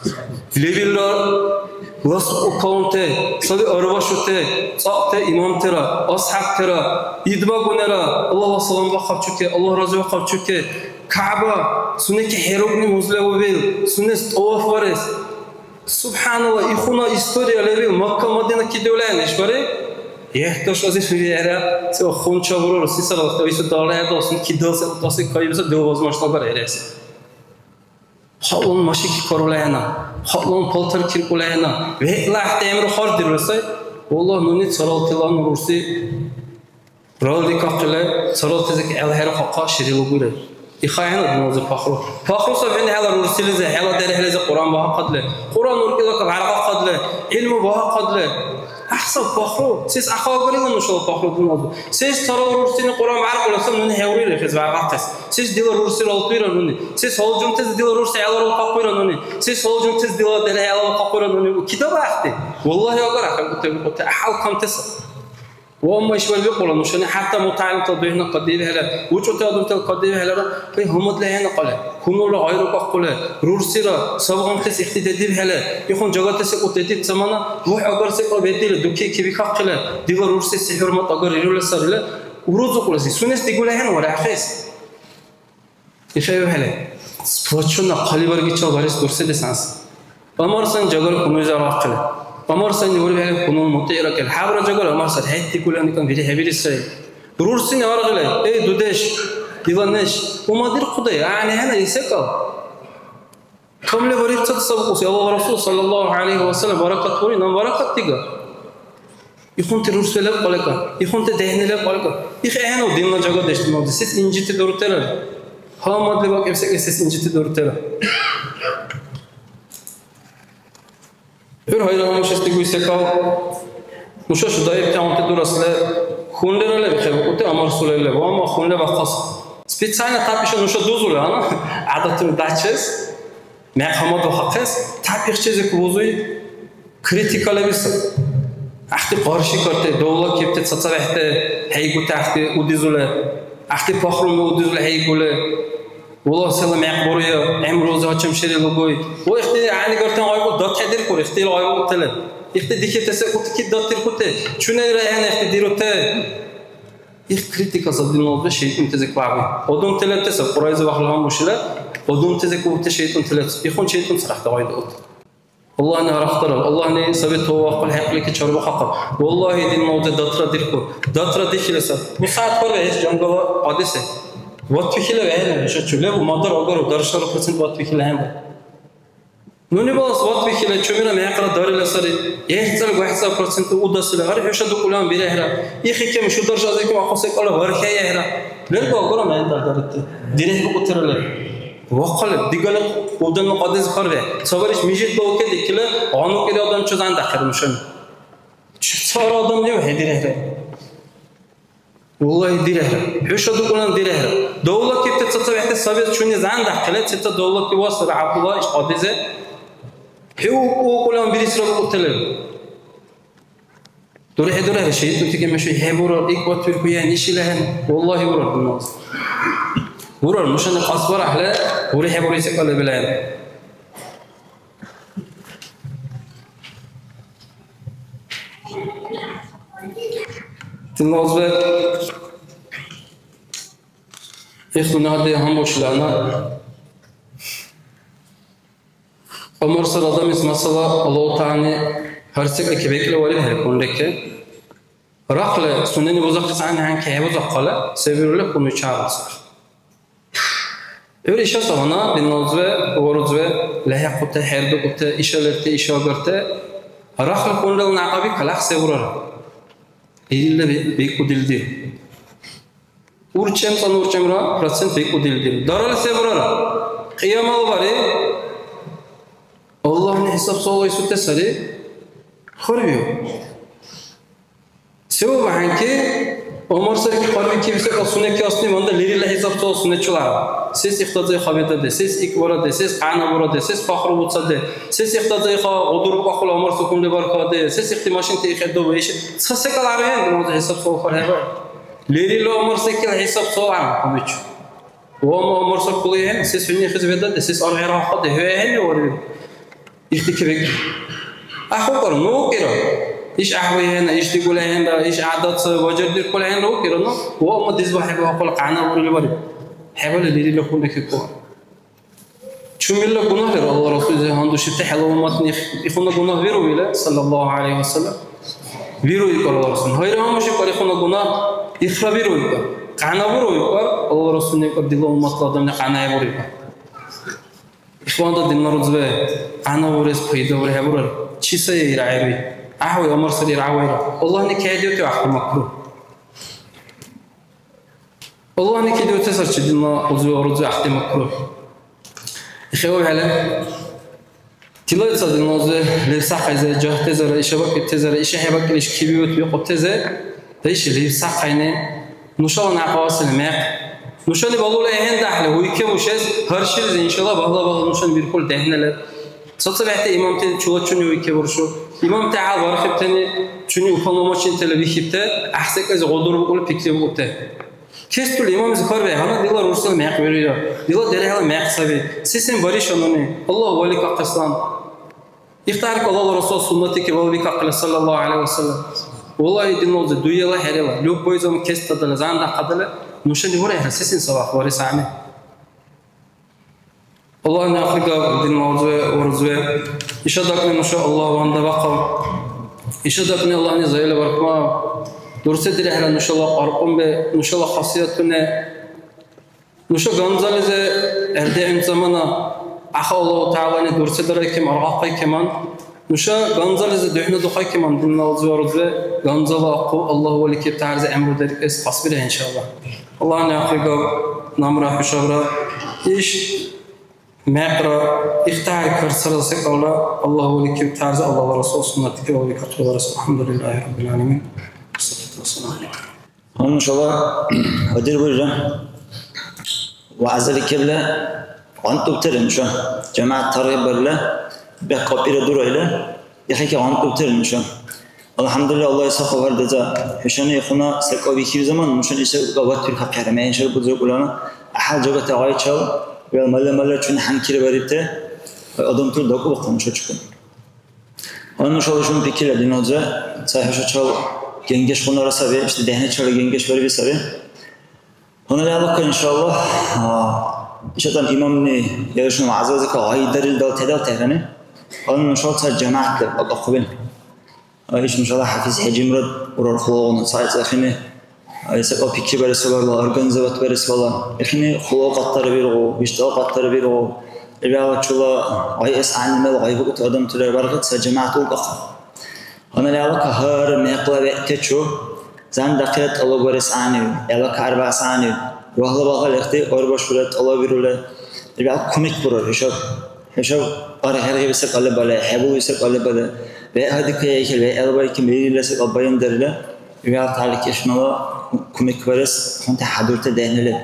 Лебилра ласухъу калунти саби арбашути, цӀакьти имамтира, асхӀябтира, идбагунира, Аллагьла салам бахъаб чуке, Аллагь разивухъаб чуке. КягӀба, сунеки хӀерукӀни музлевубил, сунес тӀаваф барес. СубхӀяналла, ихуна история лебил, Макка, Мадина кидиулехӀе, ишбархӀи? ГӀяхӀдеш азир вирехӀера, ца хъунча бурара, си саралахъти, ису далра хӀедалсун, кидалси, утаси, кайибси, дила возможность агара хӀерес. Халун машики карулехӀена, халун палтар киркулехӀена, вегӀла гӀяхӀти гӀямру хардирули сай. Валлагь, нуни царалтила ну рурси Ралдикахъили, царалтазик гӀелхӀерахъахъа ширилугули. ИхъахӀенну динлизи пахру. Пахру сабхӀели хӀела рурсилизи, хӀела дерхӀлизи Кьуръан багьахъадли, Кьуръан уркӀила каб гӀяргъахъадли, гӀилму багьахъадли. ГӀяхӀсав пахру. Сес ахалагарила нушала пахру динлизи? Сес царал рурсини Кьуръан бяркъули саб нуни хӀеврили хӀез вягӀахъес? Сес дила рурси ралтуира нуни? Сес гьалжунтази дила рурси гӀеларулхъахъуира нуни? Сес гьалжунтази дила дерхӀе гӀеларулхъахъуира нуни? Кида бяхъти? Валлагьи, агара, хӀебутӀа бикӀути гӀяхӀял камти саби. Ва амма ишбархӀи бикӀула нушани, хӀятта мутагӀялимтала духӀна кадиибхӀели, учӀути адамтала кадиибхӀелира, хӀу гьамадли ахӀену кьалли, хьунулра гъайрукахъули, рурсира, савгъантес ихтидедибхӀели, ихъун жагати секӀал дедиб замана, мухӀ агарси кьа бедили, дуки кибикахъили, дила рурси се хӀурмат агаррирули сарили, урузухъули, сунес дигули ахӀен варяхъес. ИшхӀелхӀели, сплоченно хъалибаргичил барес дурсри десанс. Ва марсани жагар хьунуйзи аргъахъили. Ва марсани ургали хьунул мутӀигӀракӀили. ХӀябра жагар ва марсар хӀед дигуланикан вири хӀебирисра. Рурсини аргъили, эй, дудеш, дила неш, умадирхъудай, гӀягӀнихӀена исекӀал. Камли барибцад сабухъуси Аллагьла Расул, саллаллаху гӀялайхи ва саллям, баракат бури, наб баракат дига. Ихъунти рурсби леб кьалака, ихъунти дехӀни леб кьалака. Их гӀягӀнив динна жагадеш диналзи сес инжити дурутира? Гьамадли бакӀиб секӀи сес инжити дурутира? ГӀур гьайра гьамушес дигуй секӀал. Нуша шудаибти гьанти дурасли хьунрира леб хӀебикӀути амарсули леб, ва амма хьунли бахъес. Специально тапиша нуша дузули, гьанна гӀядатуни дачес. Мякьамад вахахъес, тапихъчизик бузуй критика лебиса. Ахти къаршикарти, давлакибти, цацабехӀти хӀейгути ахти удизули, ахти пахруми удизули хӀейгули, Аллагь села мякь буруя, гӀямрулзи гьачам шери лугуй. Ва ихти гӀягӀнигартан гъайбу датхӀедиркур, ихтила гъайбукӀутали. Ихти дихирти секӀулти кид датдиркути, чуни райхӀен ихти дирути. Их критика саб динлизиб шайтӀунтазик багьуй. Адамти лебти саб, Кьуръайзиб ахъли гьанбушила, адамтазик убти шайтӀунти леб. Ихъун шайтӀунти рахъти гъайдиути. Аллагьни гьарахъдараб, Аллагьни саби тавбахъал хӀекьлики чарбухъахъаб. Валлагьи, динлизиб датра дирхьу. Датра дихьили саб. БусягӀят хьарбаэс жангала кьадиси. Ватвихьила вегӀна иша чу лебу мадар агару даршара процент ватвихьила хӀембар. Нуни балас ватвихьила чумира мякьра дарила сари. ГӀехӀцад, гехӀцад процент удасила. Гьар хӀуша дукӀулан бирехӀра. Ихикем шударш азиркум ахъу секӀалра вархьаехӀра. Лерго агара мягӀнитар дарибти. ДирехӀбикӀутира лер. Вахъали, дигали къулданну кьадизи хьарбе. Цабариш мижит балуке дикили, гъанукӀира адам чузан дахъир нушани. Чу цара адам лев хӀедирехӀра. Валлагьи, дирехӀе. ХӀуша дукӀулан дирехӀе. Давлакибти цацабехӀти совет чуни зяндаахъили, цица давлаки васра ГӀябдулла иш кьадизе. ХӀу укӀулан бирисра букӀутали. ДурхӀи, дурхӀи, шайтӀунти кемешуй хӀебурар, икӀватвиркуян ишила хӀен. Валлагьи, бурар дунъялис. Бурар, нушани кьасбарахӀли, бури хӀебури секӀал лебилаен. Динлизиб ихтилати гьанбушилана. Амарсар адамис масала Аллагьу ТагӀялани гьар секӀайки бекӀлевариб хӀеркунрикки. Рахли сунени бузахъес гӀягӀни хӀянки хӀебузахъалли, се бирули хьунуйчи аргъахъес. ГӀур иша сагъуна, динлизиб, варузиб, лехӀихъути, хӀердукӀути, иша лерти, иша агарти, рахли хьунрала някъби калахъ се бурара? Илала бе-, бекӀудилди. УрчӀемцӀанну урчӀемра процент бекӀудилди. Дарал се бурара? Кьиямал бари Аллагьни хӀисаб-суал айсути сари. Хьарбиу. Се у багьанки, Умар сарки хьарбикибси кьал сунечи асни ванда лерилра хӀисаб-суал сунечила. Сес ихтазай хабитаде, сес икбараде, сес къяна бураде, сес пахру буцаде, сес ихтазай ха гъудурбахъула Умар сукумли баркаде, сес ихти машинти ихедубе, иш ца секӀал аргъен, Умар хӀисаб-суал хьархӀебай. Лерилра Умар секӀал хӀисаб-суал аргъан хъумичу. Ва Умар сакули ахӀен, сес хӀуни хизбедалли, сес аргъира хъуди, хӀу ахӀенни вариб. Ихти кебек. АхӀухъар, ну укира. Иш гӀяхӀбихӀена, иш дигули ахӀенра, иш гӀядат ца важардиркули ахӀенра укира, ну, ва Умар дизба хӀебиахъули къяна бурили бариб. ХӀебали лерилра хъули хикур. Чумилла гунагь лер, Алла Расулзи гьандушибти хӀела умматни ихуна гунагь виру ила, саллаллаху гӀалайхи ва саллям. Виру икӀар Алла Расул. Гьайра гьамушиб икӀар ихуна гунагь, ихра виру икӀар. Къяна буру икӀар, Алла Расулни икӀар, дила умматла адамли къяна буру икӀар. Ихванда динна рузбе, къяна бурес пайда бури хӀебурар. Чи сай ира гӀерви? ГӀяхӀви, Умар сари ира гӀявайра. Аллагьни кайдиути ахъти макру. Аллагьни кидиути сарчи динна узи ва рузи ахъти макру. ИхӀев хӀела. Тилайца динна узи лебсахъайзе, жагьтезара, иша бакӀибтезара, иша хӀебакӀили иш кибиут бикьутезе, да иши лебсахъайни. Нушала някъбасили мекъ. Нушани балули ахӀен дяхӀли, гьуйке бушес, гьар шилизи, иншалла, багьла-багьла нушани биркули дехӀнили. ЦацабехӀти имамти чула чуни уйкебуршу. Имамти гьал бархибтани чуни уполномоченныйтала бихибти, гӀяхӀсекӀайзи гъудурбукӀули пикрибукӀути. Кестули имамзи хьарбаи, гьанна дила рурсила мякъ вируя, дила дерхӀла мякъ саби. Се-сен бариша нуни? Аллагь валикахъеслан. Ихтарик Аллагьла Расул суннатики валбикахъила, саллаллаху гӀалайхи ва саллям. Валлагьи, динна узи, дуила хӀерила, любой заман кестадала, зянда хъадала, нушани бурехӀра, се-сен савахъ барес гӀягӀни? Аллагьни ахъри гав, динна узи, урузи. Иша дакӀни нуша Аллагь ванда бахъал. Иша дакӀни Аллагьни заила баркьмав. Дурци дирехӀра нушала къаркъумби, нушала хасиятуни. Нуша ганзализи гӀердиэм замана, аха Аллагьу ТагӀялани дурци дарайким, аргъахъайкиман. Нуша ганзализи духӀнадухъайкиман, динна узи ва рузи, ганзала ахъу Аллагь валикибтарзи гӀямру деркӀес кьасбирехӀе, иншалла. Аллагьни ахъри гав, намра хӀушабра иш мекъра ихтияркар царал секӀалра Аллагь валикибтарзи, Аллагьла Расул суннатики валикахъибарес. АлхӀямдулиллахи Раббил гӀаламин. Вассалату вассаламу гӀала. Гьанна нушала гьадир бурира. ВягӀзали кебла гъантӀубтира нуша. ЖамигӀят таргъиббарила бяхъ кьапӀира дурайла, яхӀяки гъантӀубтира нуша. АлхӀямдулилла, Аллагьли сахъал гьардеза. ХӀушани ихъуна секӀал бихиб замана, нушани ишар гават бирхахъира. МягӀничар бузеркӀулана, гӀяхӀял жагати гъайчал, вегӀ мала-мала чуни хӀянкира барибти адамтала дакӀубухъун нушачикун. Гьанна нушала шин пикрила, динна узи, ца хӀушачал генгешгъунара саби, ишди дехӀначала генгеш бариби саби. Гьанна лялакка, иншалла, а, ишатан имамни яра шин вягӀзазика гъайдарил далтедалтехӀрани. Гьанна нушала ца жамагӀят леб акӀахъубил. А, иш нушала ХӀяфиз ХӀяжимурад урархулагъуна цайцӀахъини. Ай, секӀал пикрибарес валарла, организовать барес вала. Ихини хъула кьаттара биргӀу, виштӀал кьаттара биргӀу. Лебяла чула гъай эс гӀягӀнила гъайбукӀути адамтира баргъи ца жамагӀят улкӀахъу. Гьанна лялакка гьар мекъла вегӀтачу зан дахъира тӀалаббарес гӀягӀнив, лялакка арбякьясгӀягӀнив, вагьла-вагьла лехӀти арбашура тӀалаббирули, лебял кумек бурар хӀушаб. ХӀушаб аргъ-гӀергъи секӀал балай, хӀебулби секӀал балай, вегӀ гьадикайахъили, вегӀла баркили, лерилра секӀал баяндарили, вегӀла талихӀ ишмала кумекбарес хӀунти хӀядурти дехӀнили.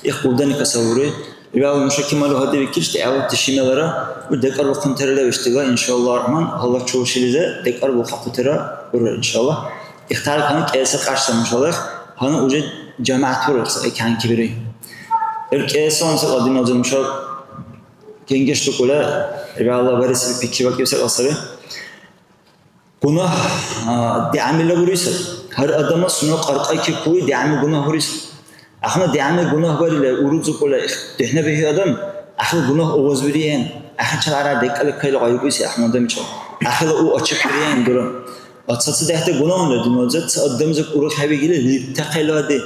Их улдани касалури. ВегӀла нуша кемалу гьадивикибси гӀелабти шималара, у декӀарбухъунтира лев ишдила, иншалла рахман, гьалачи уршилизи декӀарбулхъахъутира бурар, иншалла. Ихтарик гьанна кӀеси кьяшса нушала, гьанна уже жамагӀят бурар, сай кянкибири. Ил кӀеси ванси кьадималзи нуша генгеш дукӀула, вегӀла барес пикрибакӀибси кьасаби. Гунагь, а, дигӀямила бури саби. Гьар адамла сунела кьаркьайчи кули дигӀями гунагь бури саби. Ахъна дигӀями гунагь барили, урузукӀула их духӀнабехӀи адам, ахъли гунагь угъазбириен, ахъли чарара декӀали кайла гъайбикӀуси ахъна адамчил. Ахъла у ачибхӀериен дура. Ва цацадехӀти гунагьунала диназир ца адамзик уруххӀебигили лебтахъилади.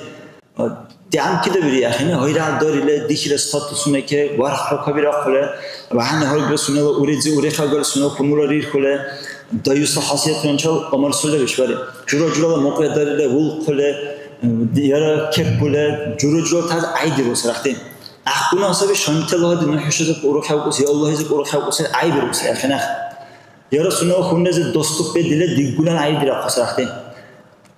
А, ДигӀянкила бири ахӀен, гъайра дарили, дихира статусунаке, вархра кабирахъули, багьандан гьаргла сунела уризи урехагар сунела хьунула рирхули, даюсла хасиятуначал ГӀумар Сулевич бари. Жура-журала мукьядарили, вулхъули, яра кепбули, жура-журала таз гӀяйдирус рахти. ГӀяхӀгъуна саби шантала гьади, ну хӀушазиб уруххӀевкӀуси, я Аллагьизиб уруххӀевкӀуси гӀяйбируси ахӀенахъ. Яра сунела хьунрази доступ бедили диггулан гӀяйдирахъус рахти.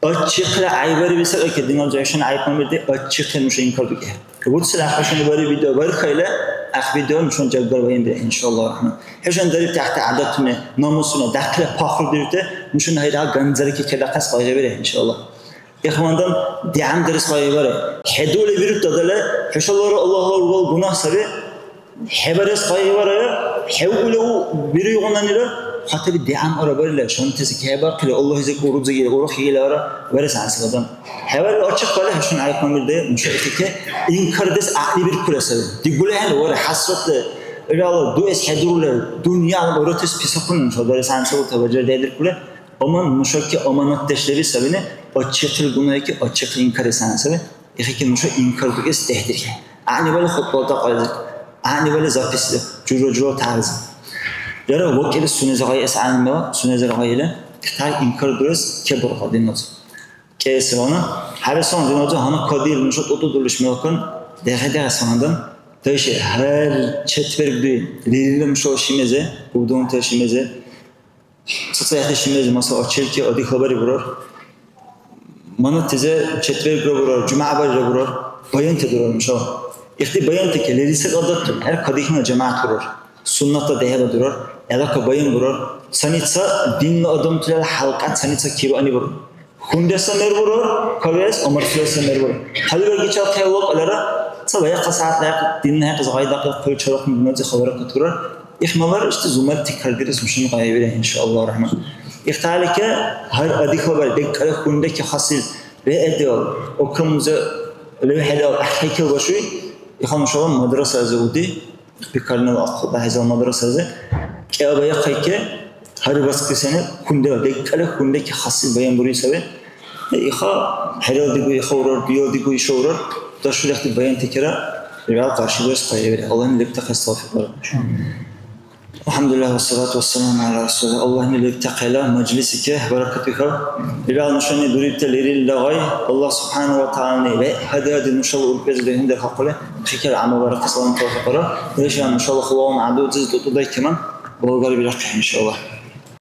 Ачихъли гӀяйбариби саби, ки диназир хӀушани гӀяйб гьанбирди, ачихъли нуша инкардукӀехӀе. Урцли ахӀ хӀушани бари видео бархайла, ахъ видео нушани жаггар ваинбирехӀе, иншаллагь рахман. ХӀушани дарибти гӀяхӀти гӀядатуни, намусуни, дахъли пахру дирути, нушани гьайра ганзарики кедахъес къайгъибирехӀе, иншаллагь. Ихвандан дигӀяндарес къайгъибарая. ХӀедули бирутадала, хӀушалара Аллагьла ургал гунагь саби. ХӀебарес къайгъибарая, хӀевъули у бируйгъунанира, хатаби дигӀянара барила, шантази кехӀебархъили, Аллагьизик урузигили, урухигилара барес гӀягӀнисабадан. ХӀебарили ачихъали хӀушани гӀяйхъамирдая, нуша ихъики инкардес гӀякьлибиркули саби. Дигули хӀед вара хӀясратли, илала дуэс хӀедурули, дунъяла уратес писахъули нуша барес гӀягӀнисабурта бажардиадиркули, амма нушаки аманатдеш леби сабини, ачихъли гунагьики, ачихъли инкарес гӀягӀни саби. Ихики нуша инкардукӀес дехӀдирхье. ГӀягӀнивали хутӀбала дакьализи, гӀягӀнивали записьли, жура-жура тяхӀярзи. Яра вакӀили сунезир гъайэс гӀягӀнила, сунезир гъайили, итар инкардурес кебурхъа диназир. КӀиэсилана, гьарисван диназир гьанна кадиили нуша тӀутӀу дулиш мелкан, дехӀе-дехӀес вандан, дайши, гьар четверг дуи, лерилра нушала шимезе, убдунти шимезе, ЦацахӀели шимази, масала, черти адихла бари бурар. Манатизе четвергра бурар, жумягӀ барира бурар. Баянти дурар нушала. Ихди баянтики лерисаб адатти, хӀер кадихьна жамагӀят бурар. Суннатла дехӀеба дурар, гӀелака баян бурар. Цаница динна адамтала хӀялкьа, цаница кируани бурар. Хунреса мер бурар, кавиэс ГӀумарсиреса мер бурар. Хъалибаргичил хъяйла кьалара, ца ваяхъа сягӀят лайикь, динна хӀекьяс гъай дакьил хъули чарухъун дуназир хабара катурар. Ихмалар ишди зумар тикардирес нушани къайгъибирехӀе, иншааллагь рахман. Ихталика гьар адихла бай декӀара хунреки хасил вегӀедиал, окамузе левхӀелал гӀяхӀхӀекил башуй, иха нушала мадрасази уди, Бикарнила ахъула хӀезал мадрасази кӀел баяхъайки, гьар воскресенье хунрила декӀара хунреки хасил баян бури саби. Иха хӀерал дигу, иха урар, дуял дигу, иша урар, дашули ахъти баянтикира, вегӀал къаршибирес къайгъибирехӀе. Аллагьни лебтахъес тавфикь бараб. АлхӀямдулиллагь, вассалату вассаламу гӀяла расулиллагь. Аллагьни лебтахъела мажлисике баракат бихьаб. ВегӀал нушани дурибти лерилра гъай, Аллагь субхӀяна ва тагӀялани вегӀ гьади-гьади нушала уркӀбези дехӀендерхахъули, хикар гӀямал барахъес Аллагьни тавфикь бараб. Иша нушала хулаван гӀядудизи тӀутӀудай кеман балгарбирахъи, иншааллагь.